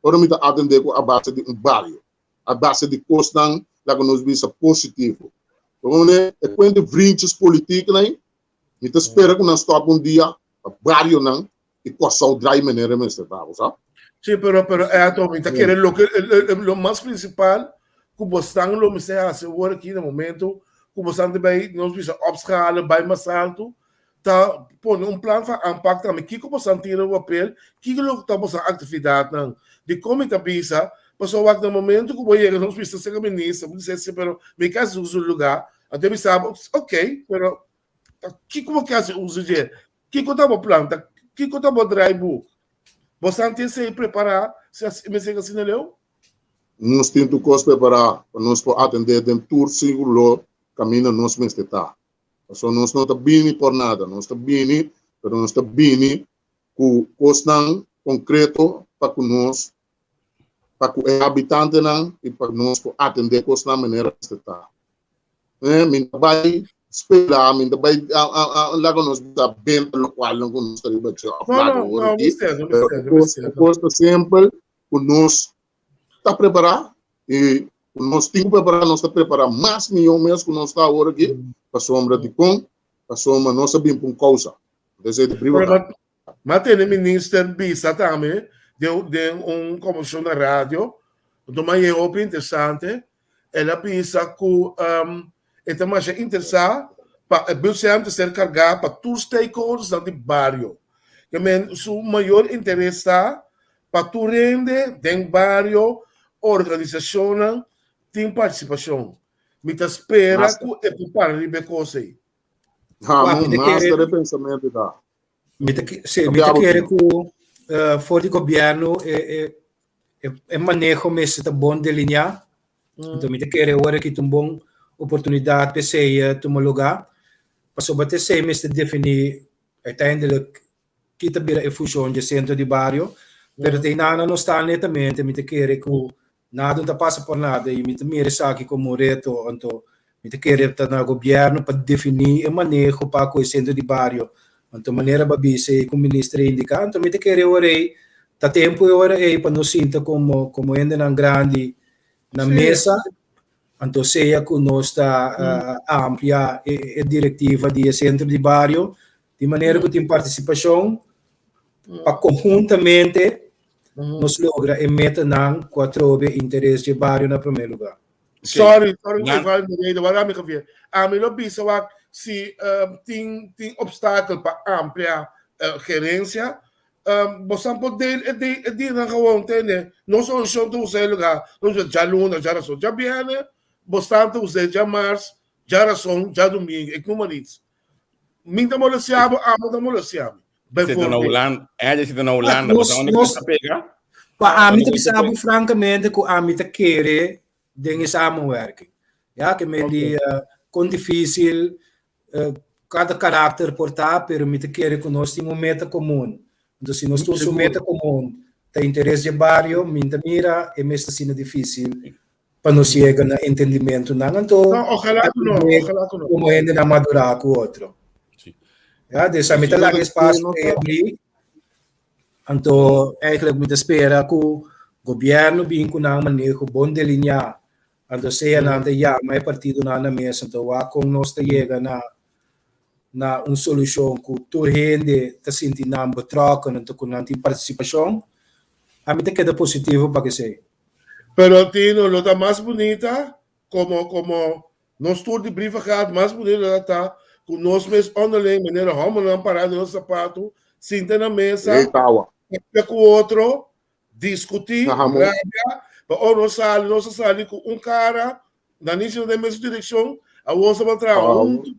Ora mi ta atendé ku a base di un bario, a base di kosnan laga nos bisa positivo. Pasobra e kuenta vriendjes politiek nan, Mi ta spera ku nan stòp un dia pa barionan di Kòrsou drai manera mester ta, bo sa? Sí, pero, pero, Eto, mi ta kere loke, lo mas principal ku bosnan lo mester hasi awor aki na momento ku bosnan ta bai, nos bisa opschalen, bai mas alto, ta pone un plan van aanpak tambe. Kiko bosnan tin riba papel? Kiko lo ta bosnan aktividatnan? Dikon mi ta bisa? Pasobra wak na momento ku bo yega nos bisa serka minister, bo bisa si, pero mi ke hasi uso lugá, Anto e bisa bo, ok, pero ta kiko bo ke hasi uso dje? Kiko ta bo plan? Ta kiko ta bo draaiboek? Bo san tin esei prepará si a mester asina leu? Nos tin tur kos prepará pa nos por atendé den tur sirkulo kaminda nos mester ta. Pasobra nos no ta bini por nada, nos ta bini, pero nos ta bini ku kosnan konkreto pa ku nos pa ku e habitantenan i pa nos por atendé kosnan manera mester ta. Mi ta bai spera, mi ta bai laga nos bisa benta lokualnan ku nos ta riba dje òf laga ora aki. Pero e kos ta simpel ku nos ta prepará i ku nos tin ku prepará, nos ta prepará mas mihó mes ku nos ta awor aki pasobra dikon? Pasobra nos a bin pa un kousa. Entonces e ta priva. Ma tene minister bisa tambe den un conversacion na radio, anto ma e hopi interesante, el a bisa cu e ta masha interesa pa e busham ta ser carga pa tur stakeholdersnan di bario. Ke men su mayor interes ta pa tur hende den bario, organisacionnan tin participacion. Mi ta spera cu e por para riba e cos ey. Ha, no, master e pensamento ta. Mi ta, sí, mi ta kere ku uh, for di gobierno e, e, e, e maneho mester ta bon delineá. Entonces mi ta kere ora ki ta un bon oportunidad p'esei eh, tuma lugá. Pasobra t'esei mester definí uiteindelijk ki ta bira e fushon dje sentro di bario. Pero te hinana no sta netamente, mi ta kere ku Nada no ta pasa por nada y mi ta mira esaki como un reto, anto mi ta kere ta na gobierno pa defini e maneho pa cu e centro di bario, anto manera bo a bisa y cu minister a indica, anto mi ta kere ora ey ta tempo e ora ey pa nos sinta como como hendenan grandi na mesa, anto sea cu nos ta amplia e directiva di e centro di bario di manera cu tin participacion pa conhuntamente nos logra e metanan ku atrobe interes dje bario na promé lugá. Sorry, sorry, Nan- Eval Moreira, wak ami Javier. Ami lo bisa wak si tin tin obstakel pa amplia gerencia, bosan por deel e di e dianan gewoon tende. Nos organisacion ta usa e lugar, nos usa djaluna, djarason, djabierne, bosnan ta usa djamars, djarason, djadomingo, ik noem maar iets. Mi ta molestia bo, amo ta molestia mi. Zit na Hulanda, eh, zit na Hulanda, nos, nos, pega? Pa ami ta bisa bo francamente ku ami ta kere den e samenwerking. Ja, ke men di uh, kon difícil uh, cada karakter por ta, pero mi ta kere ku nos tin un meta komun. Entonces, si nos tur un meta komun, ta interes de barrio, mi ta mira, e mes ta asina difícil pa nos yega na entendimentonan. Anto, No, ojalá ku no, ojalá ku no. komo hendenan madurá ku otro. Sí. Ja, dus ami ta laga espacio abrí. Anto, eigenlijk mi ta spera ku Gobièrnu bin ku nan maneho bon delineá, anto sea nan ta yama e partidonan na mesa, anto wak kon nos ta yega na na un solushon ku tur hende ta sinti nan betrokken, anto ku nan tin partisipashon, ami ta keda positivo pa esei. Pero Tino, lo ta mas bunita komo komo nos tur di Brievengat, mas bunita lo ta ta ku nos mes onderling, manera hòmbernan pará den nos sapatu, sinta na mesa, papia ku otro, diskutí, rabia, pa ora nos sali, nos a sali ku un kara, na ni sino den mesun direkshon, awor nos ta ban traha huntu.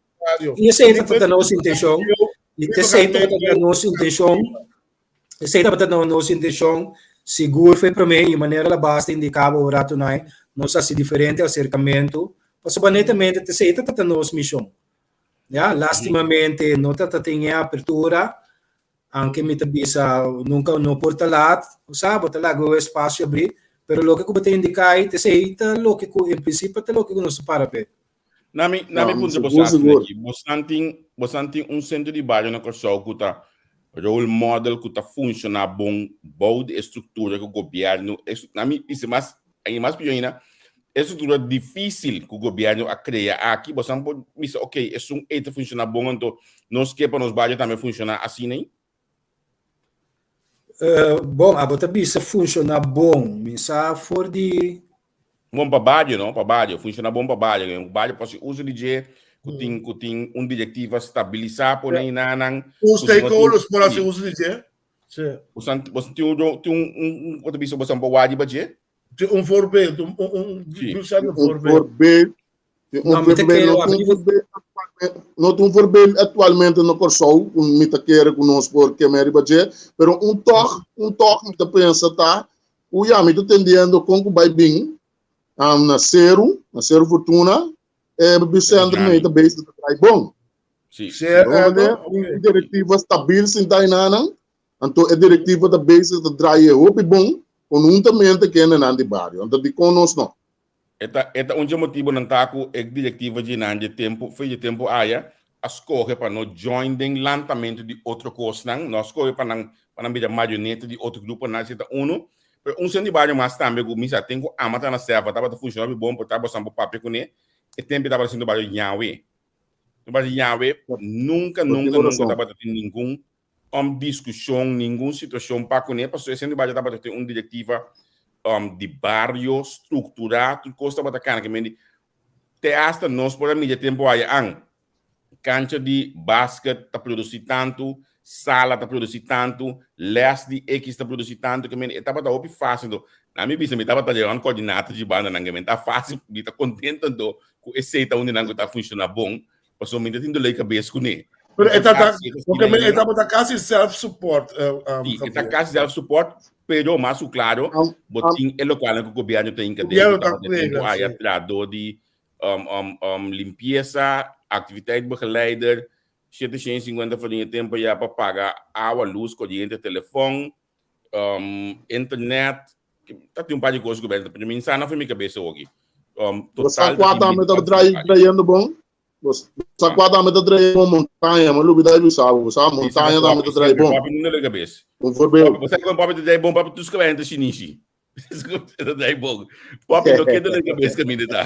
I esei tabata nos intenshon, i esei tabata nos intenshon, esei tabata nos intenshon, sigur for e promé, i manera la basta indiká bo rato nai, nos a hasi diferente aserkamentu, pasobra netamente esei tabata nos mishon. Ya, lastimamente no tabata tin e apertura, Aunke mi ta bisa nunka no por ta laat, bo sa, bo ta laga e espasio abrí, pero loke ku bo ta indiká ei ta esei ta loke ku en prinsipio ta loke ku nos ta para p'e. Na mi, na mi puntra bo sa aki, bosan tin, bosan tin un sentro di bario na Kòrsou ku ta role model, ku ta funshoná bon bou di e struktura ku gobièrnu, na mi bisa mas, i mas pió ainda, e struktura difísil ku gobièrnu a krea aki, bosan por bisa ok, esun ei ta funshoná bon anto nos ke pa nos bario tambe funshoná asina ei? Bon, abo ta bisa funshoná bon, mi sa for di. Bon pa bario no, pa bario, funshoná bon pa bario, bario por hasi uso di dje, ku tin ku tin un direktiva stabilisá pone einanan. Un stakeholders por hasi uso di dje. Bosan tin un tin un, bo ta bisa bosan por wak riba dje? Tin un voorbeeld, un, un, un, Sí. un Un voorbeeld. voorbeeld, tin un No, mi ta voorbeeld, kere no wak tin un riba. voorbeeld actualmente, no tin un voorbeeld actualmente na Kòrsou ku mi ta kere ku nos por keme riba dje, pero un tòg, un tòg mi ta pensa ta ku ya mi ta tendiendo kon ku bai bin um, na Seru, na Seru Fortuna, e bucentrum Grandi. ei ta bezig ta draai bon. Sí. Ser, Bon, meneer, no? un direktiva stabil sinta einanan, Anto e direktiva ta bezig ta draai e hopi bon konhuntamente ku hendenan di bario. Anto dikon nos no? E ta e ta un dje motibunan ta ku e direktiva djinan dje tempu fe dje tempu aya a skohe pa no join den lantamentu di otro kosnan, no a skohe pa nan pa nan bira marioneta di otro gruponan, esei ta unu. Pero un senti bario mas tambe ku mi sa ten ku ama ta na sèlva tabata funshoná hopi bon por ta bosan por papia kuné e tempu e tabata sintu bario Yahweh. Bario Yahweh nunka Bo tin nunka bo nunka rason. tabata tin ningun um diskushon, ningun situashon pa kuné, pasobra e sentro di bario tabata tin un direktiva um di bario strukturá, tur kos tabata kana ke men di te asta nos por a mira tempu aya an kancha di basket ta produsí tantu, sala ta produsí tantu, lès di ekis ta produsí tantu, ke men e tabata hopi fásil anto na mi bisa mi tabata llevan koordinator di bandanan ke men ta fásil mi ta kontento anto ku esei ta un di nan ku ta funshoná bon Pasobra mi ta tin dolé kabes kuné. Pero e ta, porque e tabata kasi self-support. Sí, e ta kasi self-support, pero mas ku klaro, bo tin e lokalnan ku gobièrnu ta hinka den, ku tabata tempu aya trahadó di limpiesa, activiteitbegeleider, 750 florin e tempu aya pa paga awa, lus, koriente, telefòn, internet, ta tin un par di kos ku gobièrnu ta pone, mi sa na for mi kabes awoki. Bo sa kua tambe ta trayendo bon? Bo sa kua tambe ta trae bon? Montaña, mi lubida di bisa bo. Bo sa montaña tambe ta trae bon. Papi no le kabes. Un voorbeeld. Bo sa kon papi ta trae bon, papi tus kabes ta shinishi. Ta trae bon. Papi no keda le kabes kaminda ta.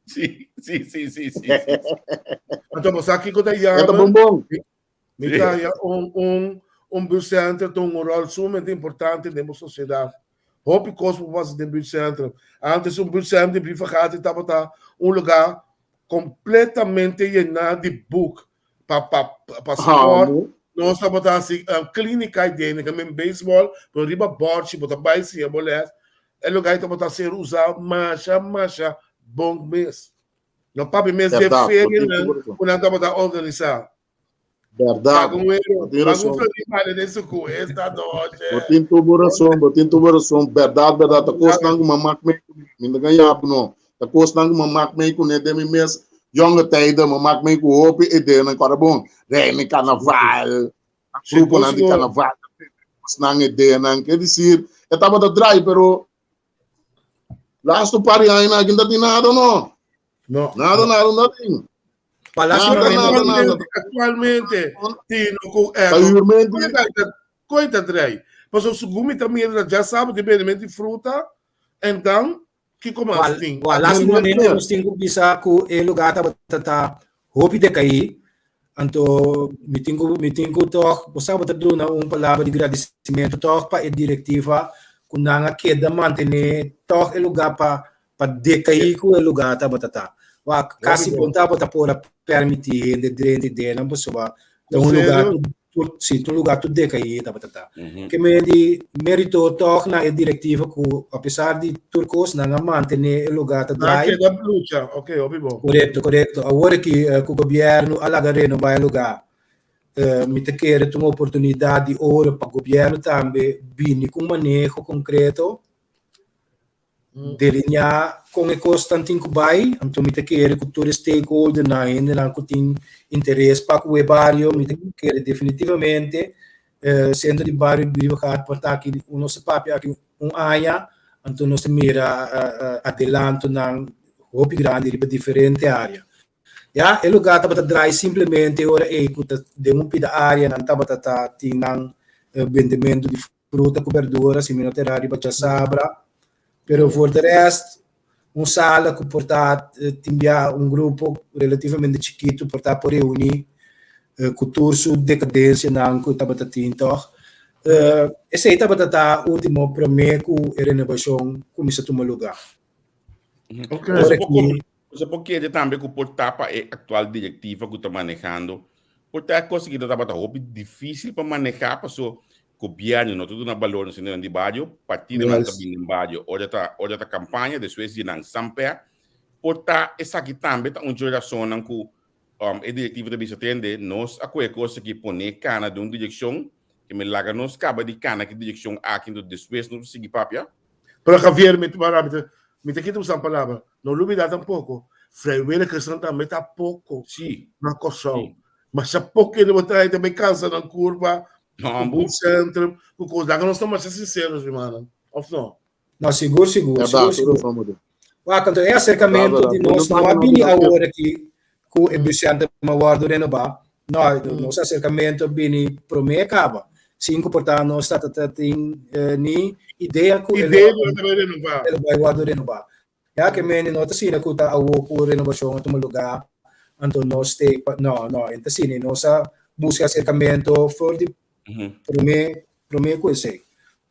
Si, si, si, si, si. Anto bo sa kiko ta yama? E ta bon bon. Mi ta haya un un un buurtcentrum ta un rol sumamente importante den bo sociedad. Hopi cos por pasa den buurtcentrum. Antes un buurtcentrum di Brievengat tabata un lugar completamente yená di boek pa pa pa sport. Nos tabata hasi clínica ei den, men baseball, pero riba bòrchi bo ta bai siña bo les. E lugar ei tabata ser usá masha masha bon mes. No papia mes de ferianan ku nan tabata organisá. Berdad. Paga un euro, paga un florin vale den su ku esta noche. Bo tin tur bo rason, bo tin tur bo rason. Berdad, berdad. Ta kosnan ku mi a mak mee kuné. Mi no ta gaña bo no. Ta kosnan ku mi a mak mee kuné den mi mes yonge tijden. Mi a mak mee ku hopi ideanan ku ora bon. Reina karnaval, gruponan di karnaval, kosnan, ideanan. Ke disir, e tabata drai, pero Laatste par di aña aki no ta tin nada no. No. Nada, nada, no tin. Palacio Nada, Reina. nada, nada. Actualmente, tino ku Ta huurmento. Koita drei. Pasobra segun mi ta mira djasabra tin bendimento di fruta en dan kiko mas tin? Wal, lastimamente nos tin ku bisa ku e lugar tabata ta hopi dekaí, anto mi tin ku mi tin ku tòg bo sa bo ta duna un palabra di gradisimentu tòg pa e direktiva ku nan a keda mantené tòg e lugar pa pa dekaí ku e lugar tabata ta. Wak, kasi bon tabata por a permití hende drenta i den nan pasobra ta un lugar tur, sí, ta un lugar tur dekaí tabata ta. Ke men di mérito tòg na e direktiva ku apesar di tur kos nan a mantené e lugar ta Nan a draai. keda lucha, ok, hopi bon. Korekto, korekto. Awor aki ku gobièrnu a laga renobá e lugar, mi ta kere ta un oportunidat di oro pa gobièrnu tambe bini ku un maneho konkreto Delineá kon e kosnan tin ku bai, anto mi ta kere ku tur e stakeholdernan, hendenan ku tin interes pa ku e bario, mi ta kere definitivamente Sentro di Bario Brievengat por ta aki, nos ta papia aki un aña, anto nos ta mira adelantonan hopi grandi riba diferente área. Ya, e lugá tabata drai simplemente ora ei ku ta den un pida área nan tabata ta tin nan bendementu di fruta ku berdura, si mi no ta erá riba djasabra. Pero voor de rest, un sala ku por ta tin bia un grupo relativamente chikitu por ta por reuní ku tur su dekadensianan ku tabata tin tòg. Esei tabata ta último promé ku e renobashon kuminsá tuma lugá. Ora ki. Boso por kere tambe ku por ta pa e aktual direktiva ku ta manehando, por ta e kos aki ta tabata hopi difísil pa manehá paso gobièrnu no ta duna balor na sendernan di bario, partidonan ta bini den bario ora ta ora ta kampaña, despues di nan sampè. Por ta esaki tambe ta un dje rasonnan ku e direktiva ta bisa tende nos a kohe e kos aki pone kana den un direkshon ke mi laga nos kaba di kana ki direkshon aki enton despues nos por sigui papia. Pero Javier, mi ta mi ta kita usa un palabra. No lubida tampoco, vrijwilligersnan tambe ta poko Sí. na Kòrsou. Sí. Masha poko hende bo trae tambe kansa nan kurpa, No, ku ambo. buurtcentrum, ku kos. Laga nos ta masha sincero, rumannan, òf no? No, sigur, sigur, Berdad, sigur, tur sigur. razon, moeder. Wak, anto e Berdad, aserkamentu berdad. di Bo no nos no paga a no bini bira awor aki ku e buurtcentrum a wòrdu renobá. No, nos aserkamentu a bini promé kaba. Sin ku por ta nos ta ta tin ni idea ku Idea ku e ta bai renobá. el a bai wòrdu renobá. Ya ke mende no ta asina ku ta awor ku renobashon a tuma lugá, anto nos te pa, no, no, e ta asina, nos a buska aserkamentu for di promé, promé ku esei.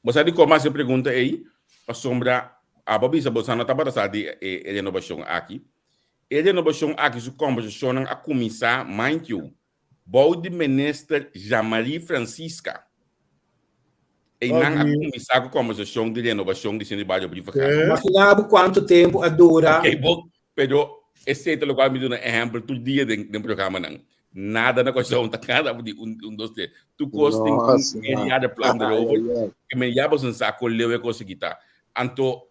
Bo sa dikon mi hasi e pregunta ei? Pasobra abo a bisa bo sa no tabata sa di e renobashon aki. E renobashon aki su kòmbersashonnan a kuminsá, mind you, Bou di Minister Jean-Marie Francisca, einan a kuminsá ku kòmbersashon di renobashon di Sentro di Bario Brievengat. Imaginá bo kuantu tempu a dura. Oké, bo, pero esei ta lokual mi duna ehèmpel tur dia den den programanan. Nada na Kòrsou ta kada di un, un, dos, tres. Tur kos tin un media plan erover. Ke men ya boso sa kon leu e kos aki ta. Anto,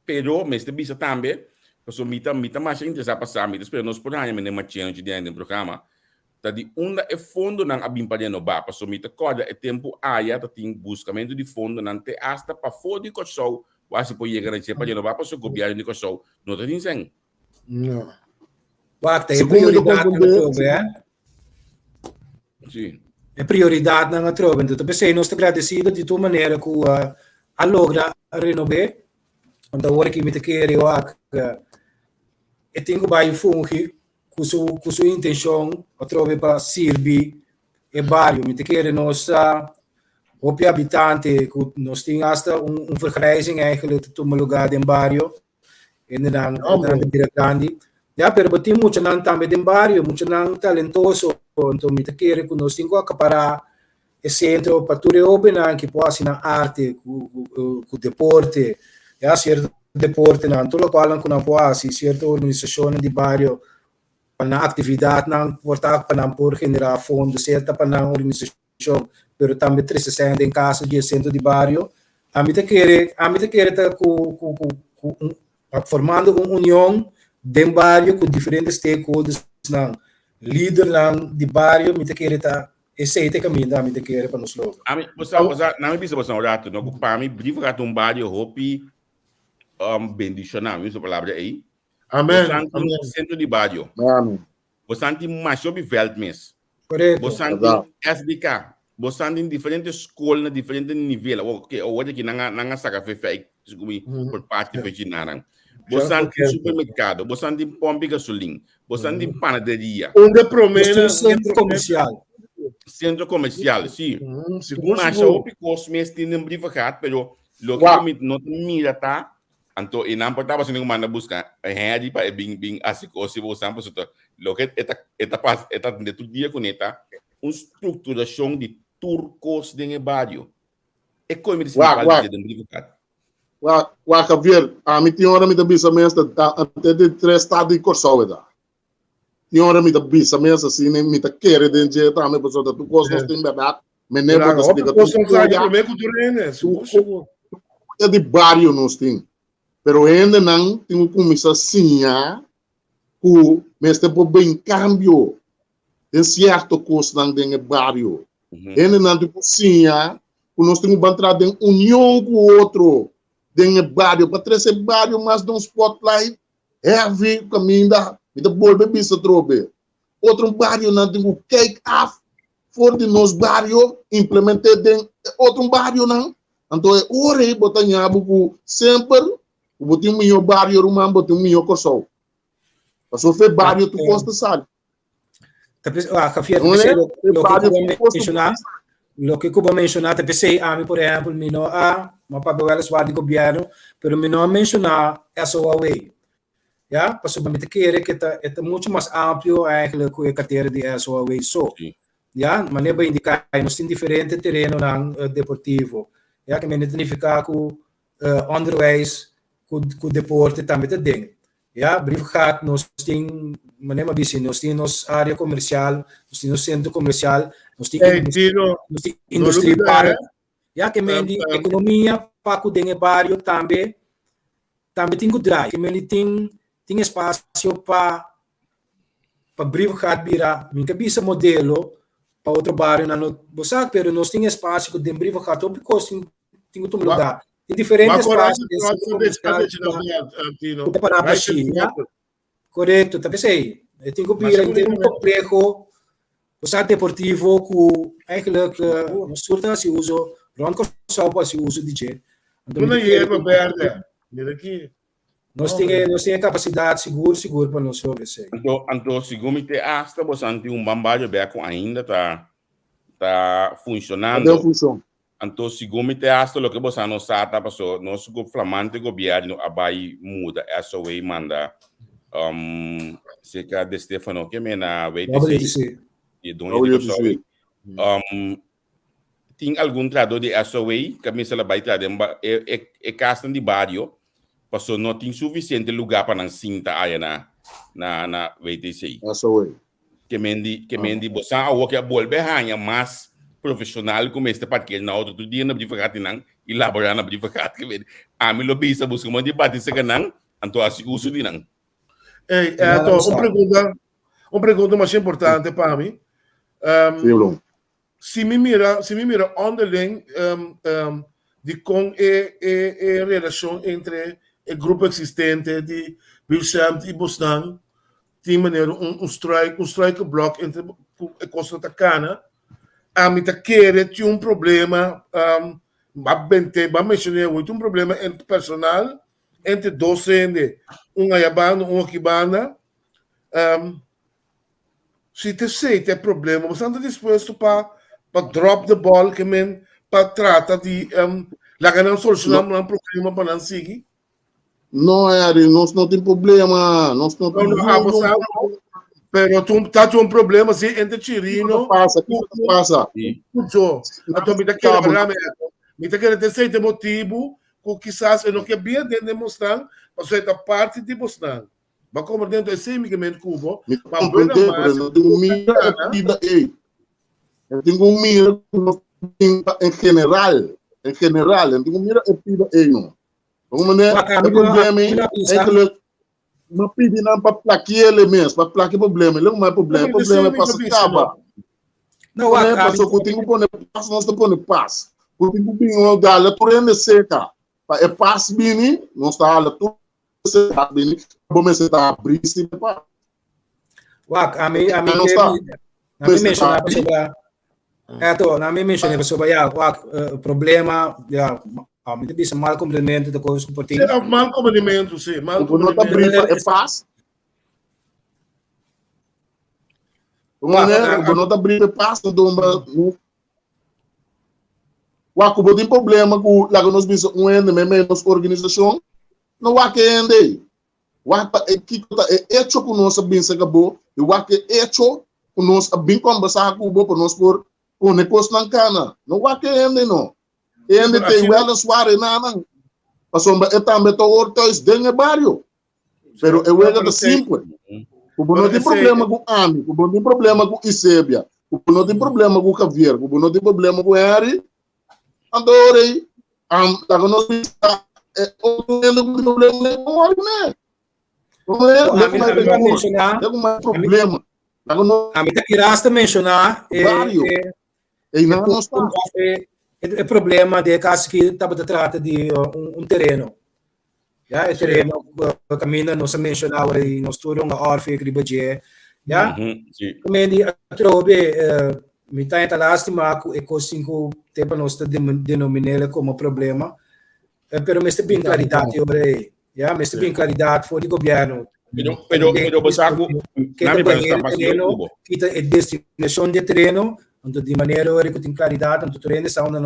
Pero mester bisa tambe, pasobra mi ta mi ta masha interesá pa sa, mi ta spera nos por haña meneer Macheno dje den programa, ta di unda e fondonan a bin pa renobá, pasobra mi ta kòrda e tempu aya ta tin buskamentu di fondonan te asta pafó di Kòrsou wasi por yega na dje pa renobá pasobra gobièrnu di Kòrsou no ta tin sèn. No. Wak, ta e Segun mi ta prioridatnan komprendé, atrobe, eh? Sí. E prioridatnan atrobe. Entonces, p'esei nos ta gradesido di tur manera ku a logra renob'é. Want awor aki mi ta kere wak e tin ku bai fungi ku su ku su intenshon atrobe pa sirbi e bario. Mi ta kere nos ta hopi habitante ku nos tin asta un un vergrijzing eigenlijk ta tuma lugá den bario. Hendenan hendenan ta bira grandi. Ya, pero bo tin muchanan tambe den bario, muchanan talentoso. Anto mi ta kere ku nos tin ku akapará e sentro pa tur e hóbennan ki por hasi nan arte ku ku deporte, ya, sierto deportenan, tur lokualnan ku nan por hasi, sierto organisashonnan di bario pa nan aktividatnan por ta pa nan por generá fondo, sea ta pa nan organisashon, pero tambe trese sèn den kasa di e sentro di bario. Ami ta kere, ami ta kere ta ku ku ku ku un formando un union den bario ku diferente stakeholdersnan, lidernan di bario, mi ta kere ta Esei ta e kaminda ami ta kere pa nos logra. Ami, bo sa, bo sa, na mi bisa boso un rato, no, ku pa mi Brievengat ta un bario hopi um, bendishoná, mi usa palabra ei. Amen. Bosan tin Amen. sentro di bario. Amen. Bosan tin masha hopi veld mes. Korekto. Bosan tin Verdad. SDK. Bosan tin diferente skol na diferente nivel. Oké, awor aki nan a nan a saka fe fei mi por parti fe chinanan. Bosan tin supermerkado, bosan tin pompi gasolin, bosan tin panaderia. Unda promé na sentro komersial. Sentro komersial, si. Sigur, Masha hopi kos mes tin den Brievengat, pero loke ku mi no ta mira ta, anto e nan por tabata sino ku manda buska Henry pa e bin bin hasi kos si bosan pasobra loke e ta e ta pas e ta tende tur dia kuné ta un strukturashon di tur kos den e bario. E koe mi ta sinti falta dje den Brievengat. Wak, wak Javier, ami tin ora mi ta bisa mes ta ante di tres stad di Kòrsou e ta. Tin ora mi ta bisa mes asina mi ta kere den dje tambe pasobra ta tur kos nos tin bèrdat. Meneer bo ta splika tur koya di bario nos tin. Pero hendenan tin ku kuminsá siña ku mester por bin kambio den sierto kosnan den e bario. Hendenan tin ku siña ku nos tin ku ban traha den union ku otro den e bario pa trese e bario mas den un spotlight heavy kaminda. Mi ta bolbe bisa atrobe, otro barionan tin ku kijk af for di nos bario implement'é den e otro barionan. Anto e ora ei bo ta ña bo ku semper ku bo tin un mihó bario ruman bo tin un mihó Kòrsou. Pasobra fe bario tur kos ta sali. Ta pes, ah, Javier, ta p'esei lo, loke ku bo menshoná, loke ku bo menshoná ta p'esei ami, por ehèmpel, mi no a, mi a papia wèliswaar di gobièrnu, pero mi no a menshoná SOAW. Ya, pasobra mi ta kere ku e ta, e ta muchu mas amplio eigenlijk ku e kartera di SOAW so. Ya, manera bo a indiká, nos tin diferente terenonan deportivo. Ya, ke mende ta nifiká ku onderwijs ku ku deporte tambe ta den. Ya, Brievengat nos tin, manera mi a bisa, nos tin nos área komersial, nos tin nos sentro komersial, nos tin Ey, Tino, nos tin no industria lubida, park. eh. Ya, ke men di ekonomia pa ku den e bario tambe tambe tin ku draai. Ke men di tin tin espasio pa pa Brievengat bira, mi ka bisa modelo pa otro barionan no bo sa, pero nos tin espasio ku den Brievengat hopi kos tin tin ku tuma lugá. Tin diferente espasio den sentro komersial ku ta pará bashí, ya. Korekto, ta p'esei. E tin ku bira henter un kompleho, bo sa, deportivo ku eigenlijk nos tur ta hasi uso, rònt Kòrsou por hasi uso di dje. Anto mi ta kere ku nos tin e nos tin e kapasidat sigur sigur pa nos logra esei. Anto anto segun mi te asta boso a tin un bambayo bek ku ainda ta ta funshonando. Ta den funshon. Anto segun mi te hasta loke boso a no sa ta paso nos flamante gobierno a bai muda SOA manda um, cerca de Stefano ke me na WTC e doño di Kòrsou. Um, tin algun trahadó di SOA ku a mester a bai traha den e, e, e kasnan di bario paso no tin sufisiente lugá pa nan sinta aya na na na WTC. SOA. Ke men di, ke men di, bo sa awor ke a bolbe haña mas profesional ku mester parker na auto tur dia na brievengat nan i laborá na brievengat. Ke men, ami lo bisa buska man di bati seka nan, anto hasi uso di nan. Ey, Eto, un pregunta, un pregunta mas importante pa mi. Sí, Blom. Si mi mira, si mi mira onderling um, um, di kon e, e, e relashon entre e grupo eksistente di Wilshamt i bosnan tin manera un, un strike, un struikelblok entre ku e kosnan ta kana. Ami ta kere tin un problema, um, ba bente, ba menshoné awor, tin un problema entre personal, entre dos hende, un aya banda, un aki banda. Um, Si ta esei ta e problema, bo esnan ta dispuesto pa pa drop the ball ke men pa trata di laga nan soluciona nan problema pa nan sigui? No, Harry, nos no tin problema. Nos no tin No, no, abo sa no. Pero tu ta tu un problema si entre Chirino Kiko ta pasa? Kiko ta pasa? ku Joe. Anto mi ta kere verdad mi ta kere ta esei ta e motibu ku kisas e no ke bien den den bosnan pasobra e ta parti di bosnan. Ba como dentro e semi que men cubo. Mi ta comprende, pero no tengo mira e pida ei. No tengo mira ku nos tin en general. En general, no tengo mira e pida ei no. Como meneer, e problema ei, eigenlijk, no pidi nan pa plakiele mes, pa plaki problema. Lego mai problema, problema pasa caba. No, wak, Paso ku tin ku pone pas, nos ta pone pas. Ku tin ku bin dale tur hende seka. Pa e pas bini, nos ta hala tur bini, bo mester ta abrí si pa. Wak, ami ami ke ami menshoná pasobra. Eto, na mi mencioné pasobra ya, wak, problema, ya, mi ta bisa mal comprendimento ta cosas cu por tin. Sí, of mal comprendimento, sí, mal Bo no ta comprendimento. bri pa e pas. Manera, bo no ta bri pa e pas, anto bo Wak, ku bo tin problema ku laga nos bisa un hende meimei nos organisashon, no wak e hende ei. Wak pa e kiko ta e echo ku nos a bin saka bo i wak e echo ku nos a bin kombersá ku bo pa nos por pone kosnan kana. No wak e hende no. E hende te weliswaar e nanan, pasobra e tambe ta hoor thuis den e bario. Pero e wega ta simpel. Ku bo no tin problema ku ami, ku bo no tin problema ku Isebia, ku bo no tin problema ku Javier, ku bo no tin problema ku Henry, anto ora ei, laga nos bisa e otro hende ku tin problema kuné, bon wòrdu kuné. Problema. Ami ta kiras ta menshoná e e problema di e kas aki tabata trata di un tereno. Ya, e tereno kaminda nos a menshoná ora di nos tur un orfik riba dje. Ya, men di atrobe mi ta ta lástima ku e kos tin ku te pa nos ta denomin'é komo problema, pero mester bin klaridat e ora ei. Ya, mester bin klaridat for di gobièrnu. Pero, pero, pero bo sa ku nami pa sta mas leu ku bo. Kita e destinashon di e tereno, anto di manera ora ku tin klaridat, anto tur hende sa unda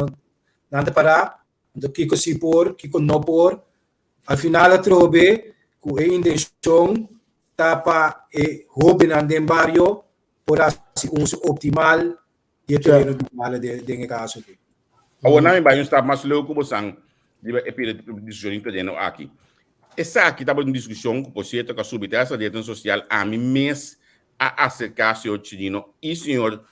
nan ta pará. Anto kiko si por, kiko no por. Al final atrobe ku e intenshon ta pa e hóbennan den bario por hasi uso optimal di e tereno di bala den e kaso aki. Awor nan mi bai un stap mas leu ku bosan riba e pida diskushon di tereno aki. Esaki tabata un diskushon ku por sierto ku a subi te hasta retnan sosial. Ami mes a aserká señor Chirino i señor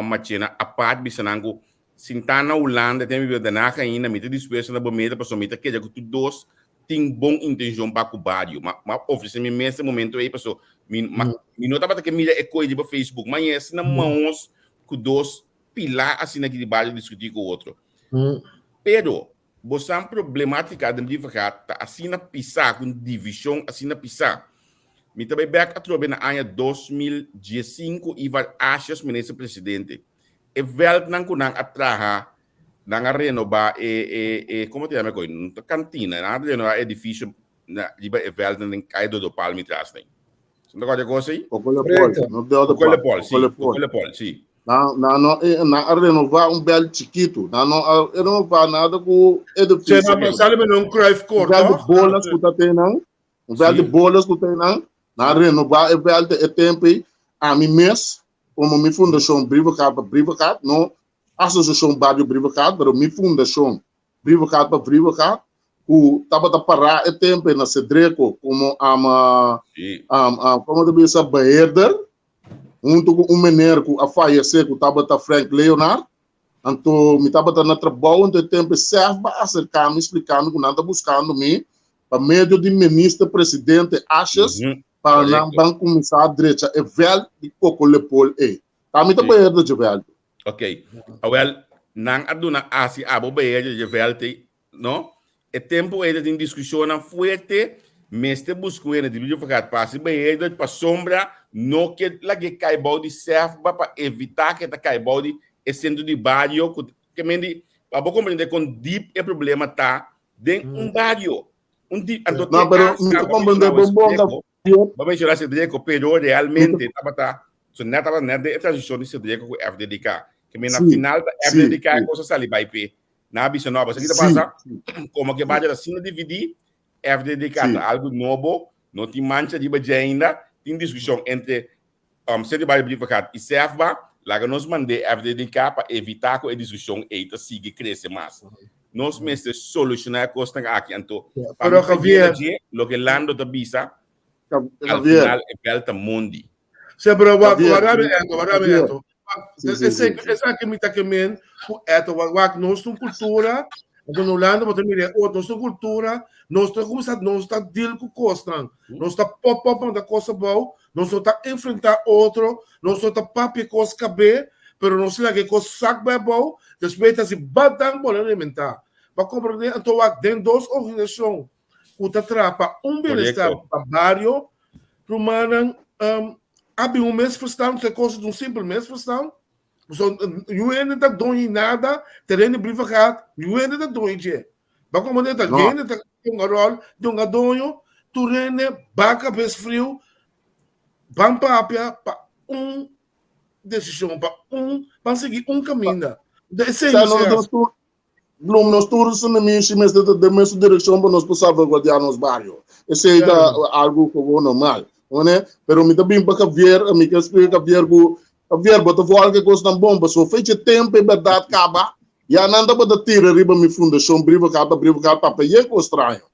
Machena apart bisa nan ku Sintá na Hulanda den mi bida Den Haag ainda mi ta dispuesto na bo meta pasobra mi ta keda ku tur dos tin bon intencion pa ku bario. Ma ma ofrece mi mes e momento ei paso mi ma mi no tabata ke mira e koe riba Facebook ma yesi na maos ku dos pilá asina aki di bario diskutí ku otro. Pero bosan problematica den Brievengat ta asina pisá ku un divishon asina pisá. Mi ta bai bek atrobe na aña 2015 Ivar Asjes minister presidente. E veldnan ku nan a traha, nan a renobá e, e, e, komo ta yama e koi? No ta kantina, nan a renobá e edifisio na, riba e veldnan den Kaya Dodo Palmi tras den. Bo ta kòrda e kos ei? Okolepol, no Dodo Palmi. Okolepol, si, Okolepol, si. Nan, nan no, nan a renová un bèl chikitu. Nan no a renová nada ku edifisio. Se nan sali mene un Cruyff Court, Un vèld di bolas ku ta ten nan. Un vèld di bolas ku ten nan. Nan a renová e vèld e tempu ei. Ami mes Como mi fundacion Brievengat pa Brievengat, no Asociacion Bario Brievengat, pero mi fundacion Brievengat pa Brievengat, cu tabata para e tempo na Cedreco como ama, um, como ta bisa, beheerder, hunto cu un meneer cu a fallece cu tabata Frank Leonard. Anto mi tabata na trabou, anto e tempo sef ba acerca mi, splica mi cu nan ta buscando mi pa medio di minister presidente Asjes, pa nan ban kuminsá drecha e vèlt di Koko Lepol ei. Ta mi ta beheerder dje vèlt. Ok. Awel, nan a duna asi abo beheerder dje vèlt ei, no? E tempu ei ta tin diskushonnan fuerte, mester buska un hende di Biblia Vergaat pa hasi beheerder pasobra no ke lag'é kai bou di SEFBA pa evitá ku e ta kai bou di e sentro di bario ku ke men di pa bo komprendé kon dip e problema ta den un bario. Un di, anto No, pero mi ta comprende bon bon Javier. Bo menciona Cedreco, pero realmente tabata, so net tabata net de transicion di Cedreco cu FDDK. Que men na final ta FDDK e cosa sali bai pe. Na bisa no, basta kita pasa, como que bario ta asina dividi, FDDK ta algo nobo, no tin mancha riba dje ainda, tin discusion entre Centro Barrio Brievengat y SEFBA, laga nos mand'é FDDK pa evitá ku e diskushon ei ta sigui krese mas. Nos mester solushoná e kosnan aki. Anto, pa mi ta yega dje, loke Lando ta bisa, al final e bèl ta mondi. Sí, pero wak, wak mi eto, wak mi eto. Esaki mi ta ke men ku eto, wak, wak, nos ta un kultura, anto na Hulanda bo ta mira e otro, nos ta un kultura, nos ta kuminsá, nos ta deal ku kosnan, nos ta pop pop manda kos abou, Nos no ta enfrentá otro, nos no ta papia kos kab'é, pero nos laga e kos sak bai abou, despues ta hasi badan bo a rementá. Bo a komprendé? Anto wak den dos organisashon ku ta traha pa un bienestar pa bario, rumannan, a bin un misverstand, e kos ta un simpel misverstand. So, niun hende ta doño nada, tereno di Brievengat, niun hende ta doño dje. Ba como ta No. hende ta hunga rol, hunga doño, tur hende ba cabes friu, ban papia pa un decision, pa un, ban sigui un caminda. De esei Sa mester nos haci. nos tur Bloem, nos tur su nemishi mester ta den mesun direkshon pa nos por salvaguardiá nos bario. Esei ta algu gewoon normal. Mane? Pero mi ta bin pa Javier, mi ke splika Javier ku Javier, bo ta volg e kosnan bon, pasobra fecha tempu e bèrdat kaba, ya nan tabata tira riba mi fundashon Brievengat pa Brievengat papia yen kos straño.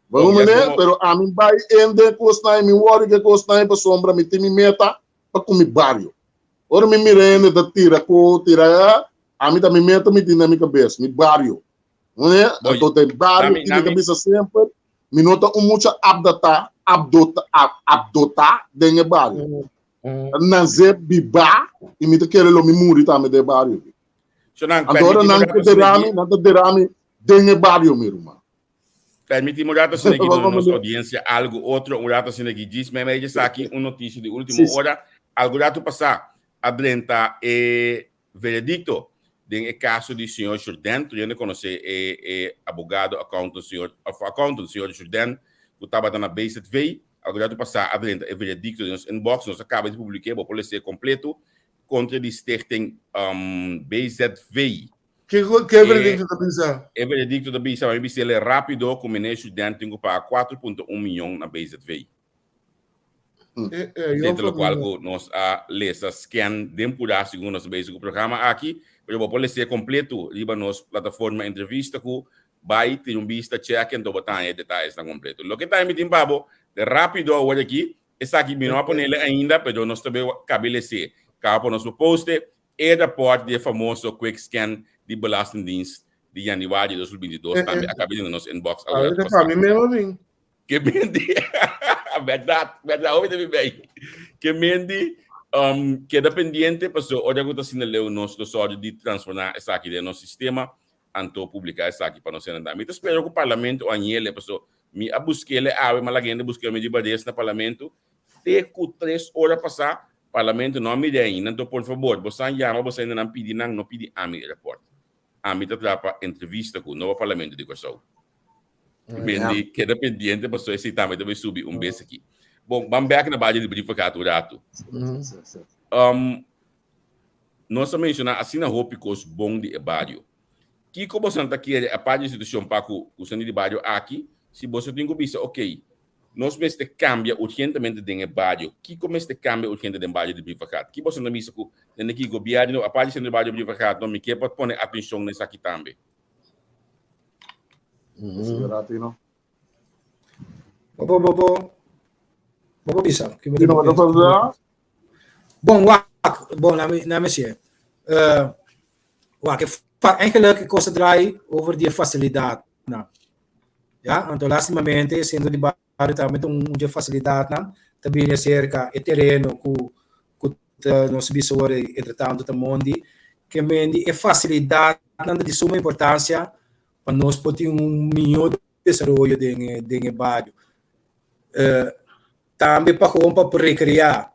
Bo Bon, ya mane? komo Pero ami bai ende e kosnan i mi wòri ku e kosnan pasobra mi tin mi meta pa ku mi bario. Ora mi mira hende ta tira ko, tira, ami ta mi meta mi tin den mi kabes, mi bario. Mane? Bon, Anto den bario nami ki mi ta nami bisa semper, mi no ta un mucha abdatá, abdota, abdotá den e bario. Nansé bibá i mi ta kere lo mi muri tambe den e bario aki. Shonan, Anto ora permití mi nan un ta rato asina derami, aki. nan ta derami den e bario, mi ruman. Permití mi un rato asina aki Bo duna nos komprendé? audiencia algo otro, un rato asina aki. Djis mei mei dje saki un noticia di último Sí, sí. ora. Algo rato pasá a drenta e veredicto den e caso di señor Jourdain. Tur hende conoce e e abogado accountant señor of accountant señor Jourdain cu tabata na BZV. Algo rato pasá a drenta e veredicto den nos inbox. Nos a caba di publike, bo por lese completo contra di stichting BZV. Ke ke veredicto ta bisa? E veredicto ta bisa, mi bisa el rápido ku meneer Jourdain tin ku paga 4.1 miyon na BZV. Eh, Esei ta lokual ku nos a lesa scan den purá segun nos a bezig ku programa aki, pero bo por les'é kompleto riba nos plataforma entrevista ku bai tira un bista check anto bo ta haña e detayesnan kompleto. Loke ta mi tin pa bo rápido awor aki, esaki mi no a ponele ainda pero nos ta be kabe les'é kaba pa nos por poste E raport di e famoso quick scan di Belastingdienst di januari di 2022 tambe a kabe den nos inbox algun rato Ahorita pa pasá. mi memo bin. Ke mendi, bèrdat, bèrdat, hopi ta bin bei. Ke mendi, um, keda pendiente paso ora ku ta asina leu nos lo sòru di transformá esaki den nos sistema anto publiká esaki pa nos hendenan. Mi ta spera ku parlamento añele paso mi a busk'ele awe, mi a laga hende busk'e mi riba res na parlamento te ku tres ora pasá Parlamento no a mira ainda, anto por fabor, bosan yama bosa hendenan pidi nan, no pidi ami e raport. Ami ta traha pa entrevista ku nobo Parlamento di Kòrsou. Mendi keda pendiente pasobra esei tambe ta bai subi un bes aki. Bon, ban bèk na bario di Brievengat un ratu. Nos a menshoná asina hopi kos bon di e bario. Kiko bosan ta kere apart di situashon pa ku kusan di bario aki, si boso tin ku bisa, okey, Nos mester cambia urgentemente den e bario. Kico mester cambia urgente den bario di Brievengat? Ki boso ta bisa cu den aki gobierno, aparte di centro di bario Brievengat, no, mi kier pa pone atencion na esaki tambe. Bo bo bo bo bo bisa. Ki bo Tino, bo ta papia? Bon, wak, bon, laat me, laat me zien. Uh, wak, eigenlijk kos ta draai over die facilidad. Nou. Ya, anto lastimamente centro di bario tambe ta un dje facilidadnan ta bini acerca e tereno cu cu ta nos bisa ora entre tanto ta mondi ke mendi e facilidadnan ta di suma importancia pa nos por tin un miho desaroyo den e den e bario. Tambe pa gewoon pa por recrea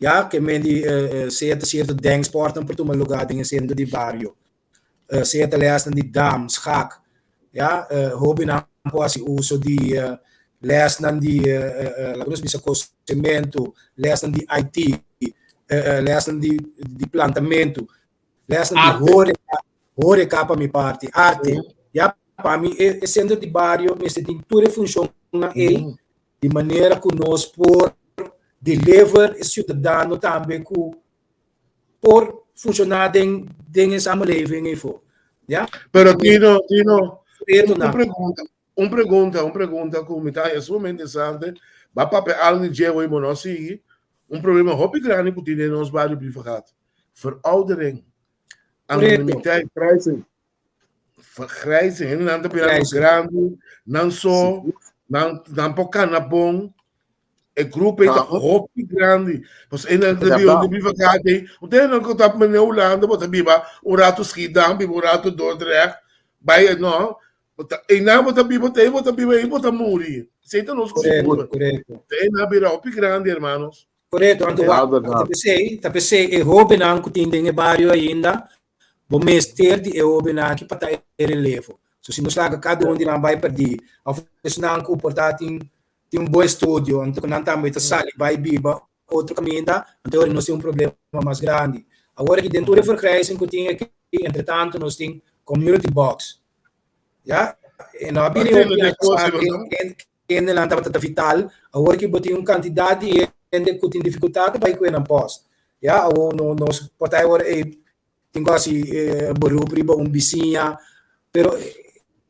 ya ke mendi sea ta cierto denksportnan por tuma lugar den e centro di bario. Sea ta lèsnan di dam, schak, ya, hóbennan por hasi uso di lèsnan di, laga nos bisa kosementu, lèsnan di IT, lèsnan di di plantamentu, lèsnan di hóreka, hóreka pa mi parti, arte, ya, pa mi e sentro di bario mester tin tur e funshonnan ei di manera ku nos por deliver e siudadano tambe ku por funciona den den e samenleving efo. Ya? Pero Tino, Tino, Reto un na. pregunta, un pregunta, un pregunta ku mi ta haña sumamente interesante. Ba papia algo di dje hoy, bo no sigui. Un problema hopi grandi ku tin den nos bario Brievengat. Veroudering, Correcto. anonimiteit, Vergrijzing. vergrijzing. Hendenan ta birando Vergrijzing. grandi, nan so, nan, nan por kana bon. E grupo ei ta hopi grandi. Pues e nan ta biba, biba kade. Ustedes nan ko ta mene Hulanda, bo ta biba un rato Schiedam, biba un rato Dordrecht. Bai no. Bo ta ei nan bo ta biba, te bo ta biba ei bo ta muri. Esei ta nos Correcto, costumber. correcto. Te nan bira hopi grandi, hermanos. Korekto, anto Ja, wak, bèrdat. ta p'esei, ta p'esei e hóbennan ku tin den e bario ainda, bo mester di e hóbennan aki pa ta e relevo. So si nos laga kada un di nan bai pèrdí, òf esnan ku por ta tin tin un bon estudio, anto ku nan tambe ta sali bai biba otro kaminda, anto ora nos tin un problema mas grandi. Awor aki den tur e vergrijzing ku tin aki, entretanto nos tin community box. Ya, e no a bini hopi aña pasá Hendenan tabata ta vital, awor ki bo tin un kantidat di hende ku tin difikultat ta bai kue nan pòst. Ya, awor no nos por ta awor ei tin ku hasi beroep riba un bisiña, pero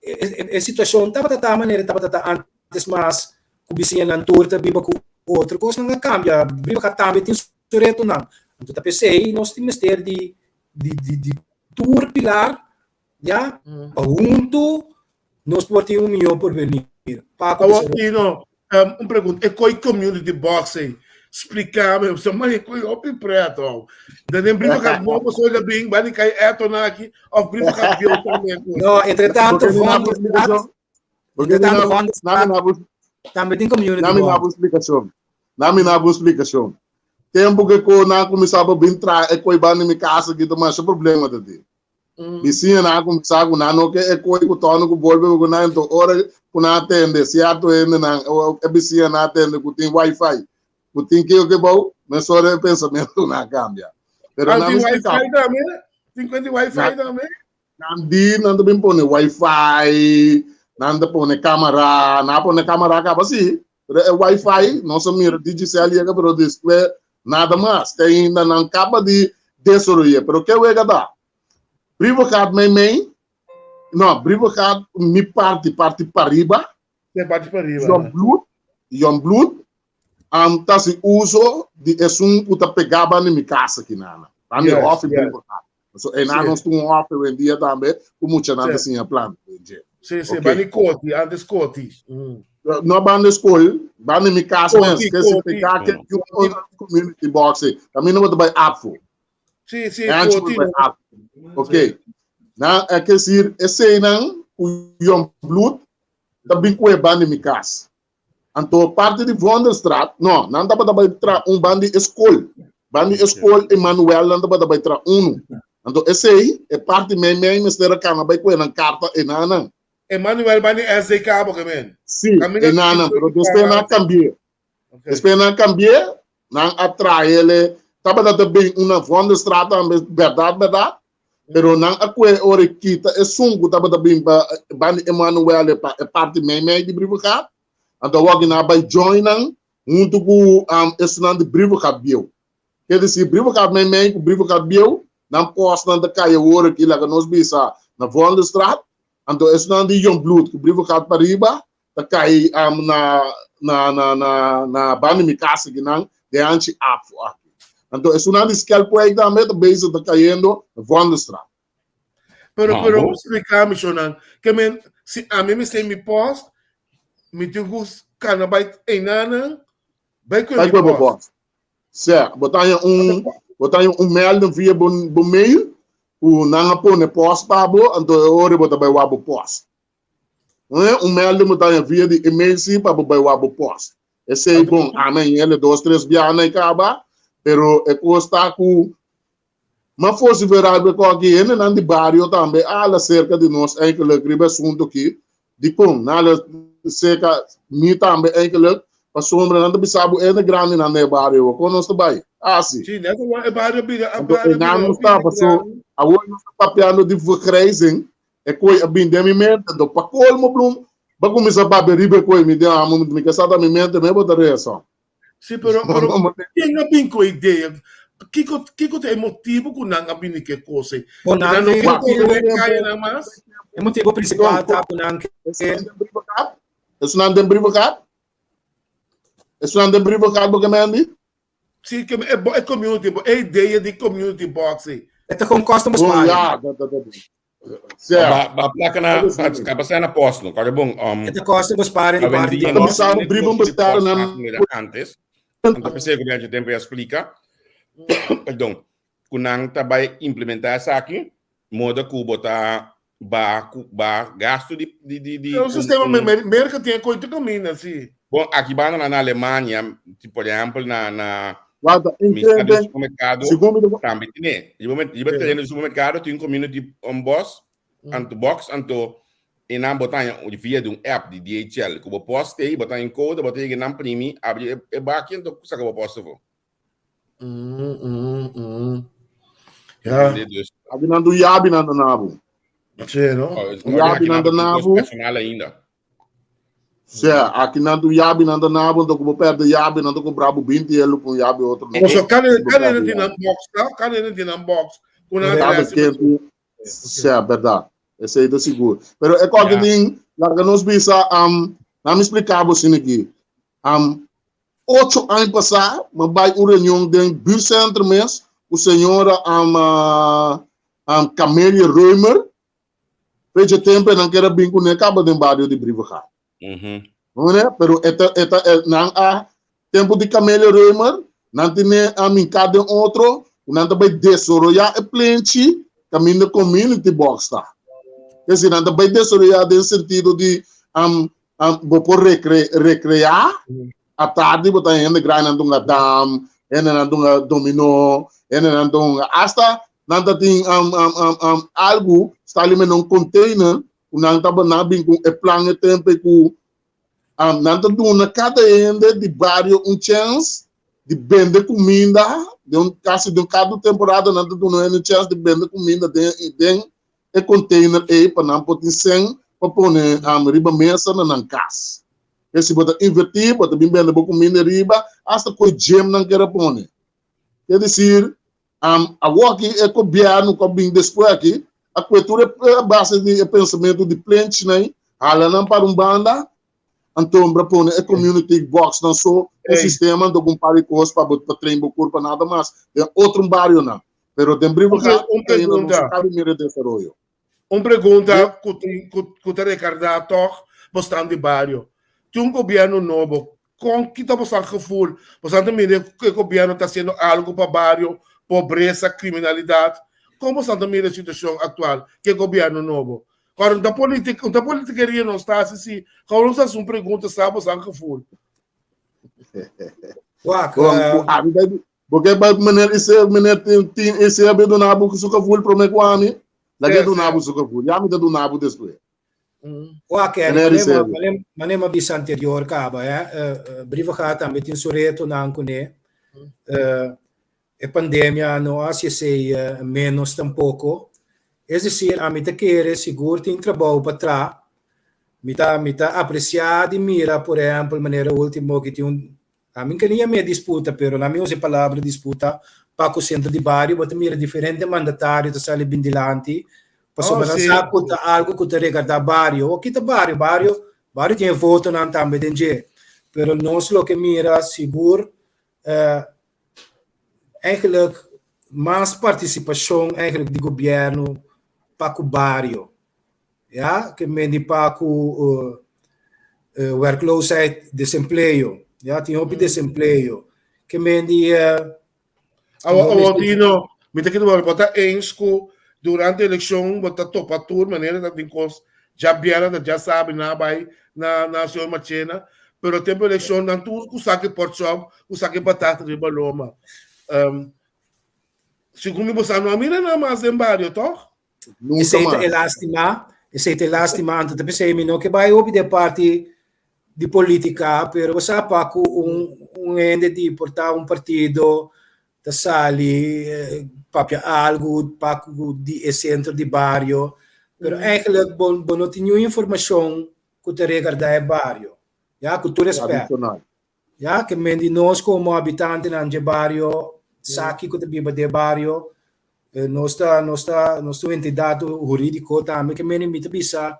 e situashon tabata ta manera tabata ta antes mas ku bisiñanan tur ta biba ku otro, kosnan a kambia, Bribaka tambe tin su retonan. Anto ta p'esei nos tin mester di di tur pilar ya pa huntu Nos por tin un mihó porvenir. Paco Awor, bisa. Tino, un pregunta. E koi community box ei, splikame, sa man e koi hopi pret oh. Den den brievengat nobo so da bin, bani kai eto na aki, of brievengat bieu tambe ku. No, entre tanto, Porque Van na der Straat, Porque entre tanto, na Van der Straat tambe tin community Nami na box. splikashon. Nami na splikashon. Tempo ke ko na kuminsá pa bin tra e koi banda mi casa ki ta masha problema ta tin. Bisiñanan a kuminsá ku nan no ke e koi ku tòno ku bolbe ku nan enton ora ku nan a tende sierto hendenan e bisiñanan a tende ku tin wifi ku tin kiko ke bou mesora e pensamentunan a kambia. Pero Ah, nan tin mi splika wifi tambe? Tin kuenta di wifi tambe? Nan di nan ta bin pone wifi, nan ta pone kamera, nan a pone kamera kaba si, pero e wifi nos a mira Digicel yega pero despues nada mas, te ainda nan kaba di desaroy'é. Pero ke wega ta? Brievengat meimei, no, Brievengat mi parti, parti pariba. Sí, parti pariba. Jongbloed, Jongbloed, um, ta si uso di esun ku ta pegá banda mi kas aki nana. Banda yes, hòfi yes. Brievengat. So, e nan nos tin un hòfi wendia tambe ku muchanan ta siña planta. Sí, sí, okay. Banda koti, antes koti. Mm. No banda skol, banda mi kas mes, ke si pegá ke community box. Kaminda bo ta bai apfo. Sí, sí, Antes koti. bai apfo. Ok. Na, é que decir, eseinan ku Jongbloed ta bin ku e banda mi kas. Anto parti di Vondelstraat, no, nan tabata bai tra un banda di skol. Banda di skol Emmanuel nan tabata bai tra unu. Anto esei, e parti mei mei mester a kana bai ku e nan karta enanan. Emmanuel banda di SDK bo ke men? Sí, enanan, pero despues nan a kambi'é. Despues nan a kambi'é, nan a trae el e, tabata ta bin un na Vondelstraat tambe, bèrdat bèrdat, pero nan a kue ora e kita esun ku tabata bin pa banda di Emmanuel pa e parti meimei di Brievengat, anto awor nan a bai join nan huntu ku esunnan di Brievengat bieu. Ke desi Brievengat meimei ku Brievengat bieu, nan pòstnan ta kai awor aki laga nos bisa na Vondelstraat, anto esunnan di Jongbloed ku Brievengat pariba ta kai na na na na na banda mi casa aki nan den hanchi afo aki. Anto esunnan di Skelpwijk tambe ta bezig ta cayendo na Vondelstraat. Pero Ah, pero bo. explica mi shonan ke men si ami mi stay mi post mi tin ku kana bai einanan bai ku Bai mi ku bo post. post. Sè, bo ta haña un bo ta haña un melding via bo bo mail ku nan a pone post pa bo anto e ora bo ta bai wak bo post. Un melding bo ta haña via di email si pa bo bai wak bo post. Esei bon, ami a haña el dos tres biaha na e kaba, pero e kos ta ku ma fosi veral be koki hendenan di bario tambe a hala serka di nos eigenlijk riba e asunto aki, dikon nan hala serka mi tambe eigenlijk, pasobra nan ta bisa bo e grandinan den e bario, kon nos ta bai hasi? Sí, net e bario bira, e Anto bario einan bira nos ta, hopi paso grandi. awor nos ta papiando di vergrijzing, E koi a bin den mi mente, anto pa kolmo Bloem, bo a kuminsá papia riba e koi, mi di, ah, mi ke sa ta mi mente mes bo ta resa. Sí, pero, pero ken a bin ku e idea? Kiko, kiko ta e motibu ku nan a bini ku e kos ei? Bo nan Nan no ke ke kore kayanan mas? E motibu prinsipal ta ku nan ke. Esunnan den brievengat? Esunnan den brievengat bo ke mendi? Sí, ke e, e community, e idea di community box ei. E ta kon kosta Bon, besparing. ja, dat, dat, dat. Sea. Ba, ba plaka na, ba, ba sa na post no. Kore bon, E ta kosta besparing di parti di Awendia Ta nos bisa tin brieven negoshi di bestellen post na mas manera antes. Anto pensé ku durante tempo ya splika, perdon, ku nan ta bai implementá esaki, moda ku bo ta ba ku ba gasto di di di di É un un sistema un Merca tin e koi tur kaminda, sí. Bon, aki banda na na Alemania, por ehempel na na. Wata, Mi sa den enfrente, supermercado segun mi ta tambe tiene. Riba tereno di supermercado tin community un bos, anto box, anto e nan bo ta haña via di un app di DHL ku bo post ei, bo ta haña un code, bo ta yega nan primi, abri e baki anto saka bo post afó. Ja. Entende? Dus, Abi nan du yabi nan ta nabu. Sí, no? oh, Un yabi aki nan nan ta tin kos nabu. personal ainda. Sea, aki nan tu yabi nan ta nabu, anto ku bo perde yabi nan ta kobra bo 20 elo pa un yabi otro no. Paso kada Si bo kada perde hende tin yabi. nan box, ta? Kada hende tin nan box. Ku nan Kada adres. ken tin, sea, berdad. Esei ta sigur. Pero e koke Ja. tin, laga nos bisa, um, laat mi splika bo asina aki. Um, ocho aña pasá, mi a bai un reunion den buurtcentrum mes, ku señora um, um, Camelia Reumer, Fecha tempo e nan kera bin kuné kaba den bario di Brievengat. No Pero e ta, e ta, e, nan a tempo di Camelia Reumer, nan tine a minká den otro, ku nan ta bai desaroyá e plenchi kaminda community box ta. Es decir, nan ta bai desaroyá den sentido di um, um, bo por recre, recreá atardi bo ta hende grandi nan dunga dam, hende nan dunga dominó, hende nan dunga hasta nan ta tin um, um, um, um, algu sta ali men un container ku nan ta nan bin ku e plan e tempo ku um, nan ta duna kada hende di bario un chance di bende kuminda den un kasi den kada temporada nan ta duna hende chance di bende kuminda den den e container ei pa nan por tin sen pa pone um, riba mesa na nan kas. E si bo ta invertí, bo ta bin bende bo kuminda riba, hasta ku e gym nan kere pone. Ke desir, um, awor aki e gobièrnu ku a bin despues aki, a kue tur e base di e pensamentu di plenchinan ei, hala nan para un banda, anto bra pone e community box nan so, un sistema anto ku un par di kos pa bo pa train bo kurpa nada mas den otro barionan. Pero den Brievengat Un ainda no pregunta. se cabe mira desaroyo. Un pregunta ku tin ku ku ta rekardá tòg bosnan di bario. Tin un gobièrnu nobo, kon ki ta bosan gevoel? Bosan ta mira ku e gobièrnu ta hasiendo algu pa bario, pobresa, kriminalidat? Kon bosan ta mira e situashon aktual ku e gobièrnu nobo? Kòrda un ta politik un ta politikeria nos ta hasi si, kòrda nos hasi un pregunta sa bosan gevoel. Wak, Bon, ku ami ta Bo ke bai meneer Ise, meneer Tin, Tin Ise a bin duna bo su gevoel prome ku ami? Laga e duna bo su gevoel. Ya mi ta duna bo despues. Wak, Eric, Meneer Ise. mane, mane m'a bisa anterior kaba, eh, eh, Brievengat tambe tin su retonan kuné. Eh, e pandemia no a hasi esei menos tampoko. Es decir, ami ta kere sigur tin trabou pa tra. Mi ta, mi ta apresiá di mira, por ehèmpel, manera último ki tin un Ami ka ni yam'é disputa, pero na mi usa e palabra disputa pa ku sentro di bario bo ta mira diferente mandatario ta sali bin dilanti pasobra nan sa ku ta algu ku ta regardá bario. O kita bario? Bario bario tin e votonan tambe den dje, pero nos loke mira sigur eigenlijk mas partisipashon eigenlijk di gobièrnu pa ku bario. Ya, ke men di pa ku werkloosheid, desempleo. Ya, tin hopi desempleo. Ke men di Awo, awo, Dino, mi ta kere bo ta eens ku durante elekshon bo ta topa tur manera ta tin kos djabièrnè ta djasabi nan a bai na na señor Marchena, pero tempu elekshon nan tur ku saki pòrchòp, ku saki batata riba loma. Segun mi bo sa no a mira nan mas den bario, tòg? Nunca Esei ta mas. e lástima, esei ta e lástima, anto ta p'esei mi no ke bai hopi den parti di politica, pero bo sa pa ku un un hende di por ta un partido ta sali papia algu pa ku di e sentro di bario, pero eigenlijk bo bo no tin niun informashon ku ta regarda e bario, ya, ku tur respèt. Tradicional. Ya, ke men di nos komo habitantenan dje bario sa kiko ta biba den bario. Nos ta, nos ta, nos ta un entidat hurídiko tambe ke men mi ta bisa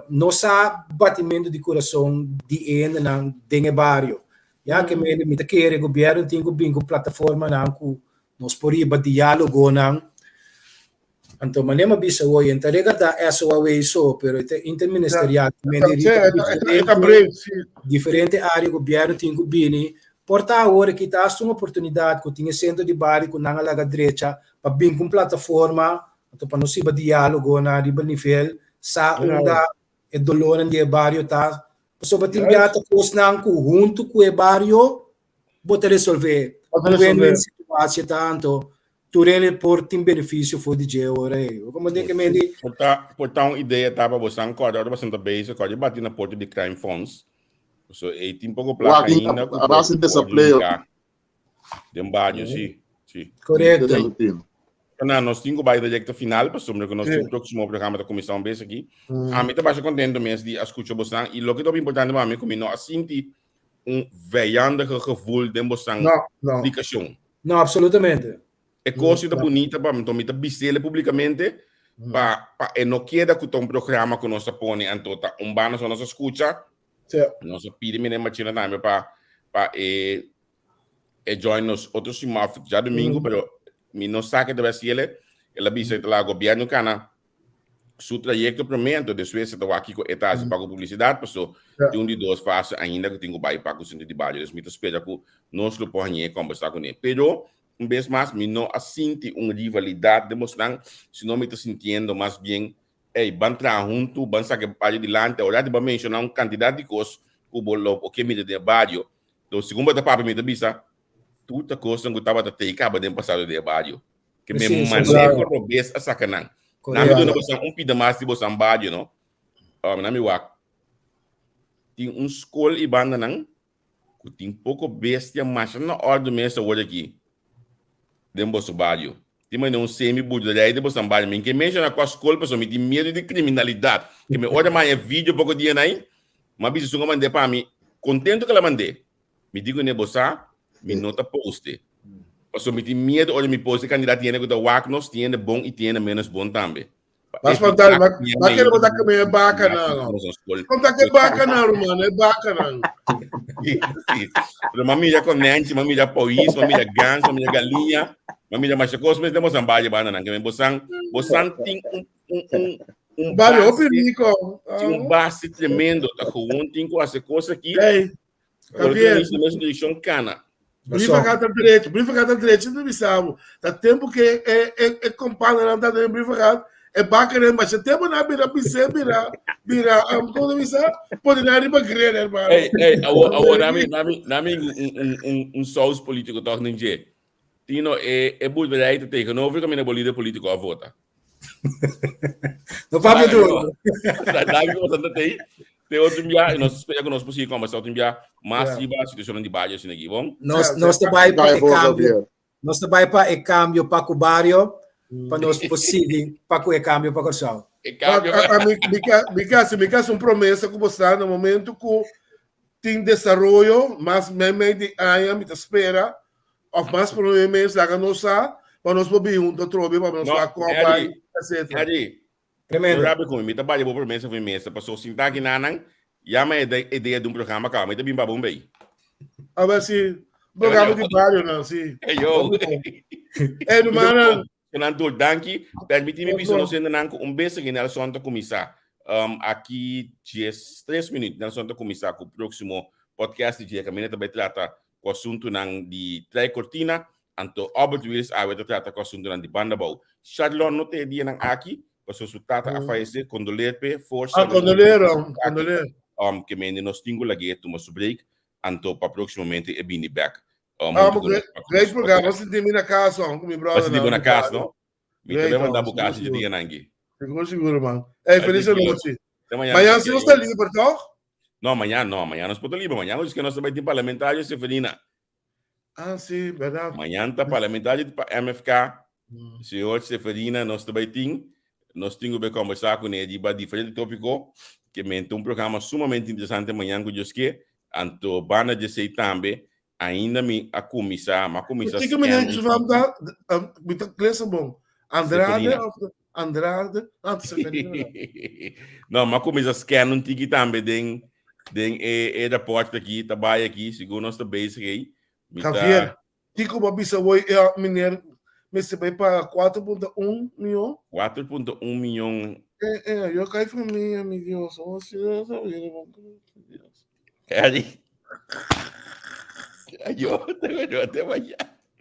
nos sa batimentu di kurason di e hendenan den e bario. Ya, ke men mi ta kere gobièrnu tin ku bin ku plataformanan ku nos por riba diálogonan. Anto manera mi a bisa hoy, e ta regarda SOAW so, pero e ta interministerial. Diferente área gobièrnu tin ku bini. Por ta awor aki ta hasta un oportunidat ku tin e sentro di bario ku nan a laga drecha pa bin ku un plataforma, anto pa nos hiba diálogonan riba nivel, sa unda e dolónan di e bario ta. Pasobra tin bia ta kosnan ku huntu ku e bario bo ta resolvé. Un win-win situatie ta anto tur hende por tin beneficio for di dje ora ei. Como den ke men di Por ta, por ta un idea ta pa bosan kòrda ora bosan ta bezig, kòrda bati na porta di Crime Funds. So ei tin poko plaka Wak, ainda ku a por base por desempleo. hinka den bario, sí, sí. Korekto. Tin. Na, nos tin ku bai trayekto final pasobra ku nos Sí. tin próksimo programa ta kuminsá un bes aki. Ami ta basha kontento mes di a skucha bosan i loke ta hopi importante pa mi ku mi no a sinti un vijandige gevoel den bosan No, no. splikashon. No, absolutamente. E kos ta bunita pa mi, mi ta bisele publikamente pa pa e no keda ku ta un programa ku nos a pone anto ta un banda so nos a skucha. Sí. Nos a pidi meneer Machina tambe pa pa e e join nos otro siman of djadumingu, pero mi no sa ke ta bai hasiele. El a bisa e ta laga gobièrnu kana su trayecto promé, anto despues e ta wak kiko e ta hasi pa ku publisidat, paso tin un di dos fase ainda ku tin ku bai pa ku sentro di bario. Dus mi ta spera ku nos lo por hañ'é kombersá kuné. Pero, un bes mas, mi no a sinti un rivalidat den bosnan, sino mi ta sintiendo mas bien, ey, ban traha huntu, ban saka e bario dilanti. Awor di bo a menshoná un kantidat di kos ku bo lo por ke mira den e bario. Enton, segun bo ta papia mi ta bisa, tur ta kosnan ku tabata tei kaba den pasado den e bario. Ke me Precies, maneho robes a saka nan. Correcto. Nami duna bosan un pida mas di bosan badio, no? Um, nami wak. Tin un skol i banda nan ku tin poko bestia masha na ordu mes awor aki den boso bario. Tin manera un semi boerderij den bosan bario. Mi ke menshona kua skol pasobra mi tin miedu di kriminalidat. Ke mi ora maya video poko dia nai, m'a bisa esun a mand'é pa mi, kontento ke el a mand'é. Mi di kuné bo sa, mi no ta poste. Pasobra mi tin miedu ora mi poste kandidat tin hende ku ta wak nos, tin hende bon i tin hende ménos bon tambe. Pa Mas evitá falta, ku ma mi ma kere mente botar kame e baka na na no. nos skol. Conta que baka na ruman, e baka na. Sí, sí. Pero m'a mira konènchi, m'a mira poís, m'a mira gans, m'a mira galiña, m'a mira masha kos mes den bosan bario banda nan. Ke men bosan, bosan tin un, un, un, un Bario hopi base, rico. tin un base tremendo. Ta gewoon tin ku hasi kos aki. Hey, Javier. Mesmo direccion cana. Brievengat ta drecho, brievengat ta drecho ta bisa bo. Ta tempo ke e e e compañeronan ta den brievengat, e bakernan basha tempo nan bira bisé bira bira um, como ta bisa? Pone nan riba grill, hermano. Hey, hey, awo awo nami nami nami un un un un saus politico toch nin dje. Tino e e boerderij ta tegenover kaminda bo lider politico a vota. No papia duro. Danki ku boso ta tei. Te otro bia i nos spera ku nos por sigui kombersá otro bia mas riba situashonnan di bario asina aki, bon? Nos nos ta bai pa e kambio. Nos ta bai pa e kambio pa ku bario pa nos por sigui pa ku e kambio pa Kòrsou. E kambio. Mi ke hasi mi ke hasi un promesa ku boso na momento ku tin desaroyo mas meimei di aña mi ta spera Of mas prome mes laga nos sa pa nos por bin hunto atrobe pa nos No, wak kopa Eddie, etc. Eddie, Tremendo. no rabia ku mi, mi ta balia bo promesa for mi mesa, paso sinta aki nanan, yama e idea di un programa kaba, mi ta bin pa bo un bei. A ver si programa di barrio nan, si. Hey, yo. Hey, rumannan. Nan tur, danki. Permiti mi bisa nos hendenan ku un bes aki Nelson ta kuminsá. Um, aki 13 minuut Nelson ta kuminsá ku próksimo podcast di dje kaminda ta bai trata ku asuntunan di Trai Cortina, anto Albert Willis awe ta trata ku asuntunan di Bandabou. Sharlon no ta e dianan aki, pasobra su tata a fayesé, kondoleer p'e, forsa. Ah, kondoleer, kondoleer. Um, ke mende nos tin ku lag'é tuma su break, anto pa próksimamente e bini bèk. Um, Ah, huntu ku great, nos pa great nos programa. podcast. Sinti mi na kas, ku mi Bo brother. sinti bo na kas, no? Mi Great, ta bai manda oh, bo kas sigur, dje dianan aki. Sigur, sigur, man. Hey, feliz Tranquilo. nochi. Te mañana. Mañana si nos ta liber, toch? No, mañana no, mañana nos por ta liber. Mañana nos que nos ta bai tin parlamentario Seferina. Ah, sí, verdad. Mañana ta parlamentario pa MFK. Señor Seferina nos ta bai tin. Nos tin ku bai conversa ku ne riba diferente tópiko. Ke men ta un programa sumamente interesante mañana ku Dios ke. Anto banda dje esei tambe ainda mi a kuminsá, mi a kuminsá Kiko mi scan su naam ta? Mi ta lees bon. Andrade Seferina. of Andrade? Ah, Seferina. No, mi a kuminsá scan un tiki tambe den den e e rapport aki, ta bai aki, segun nos ta bezig ei. Mi ta Javier, kiko bo a bisa hoy e meneer mester bai paga 4.1 mion? 4.1 mion. Eh, eh, yo kai familia, mi Dios. Oh, sí, Dios. Harry. Yo te voy a te vaya.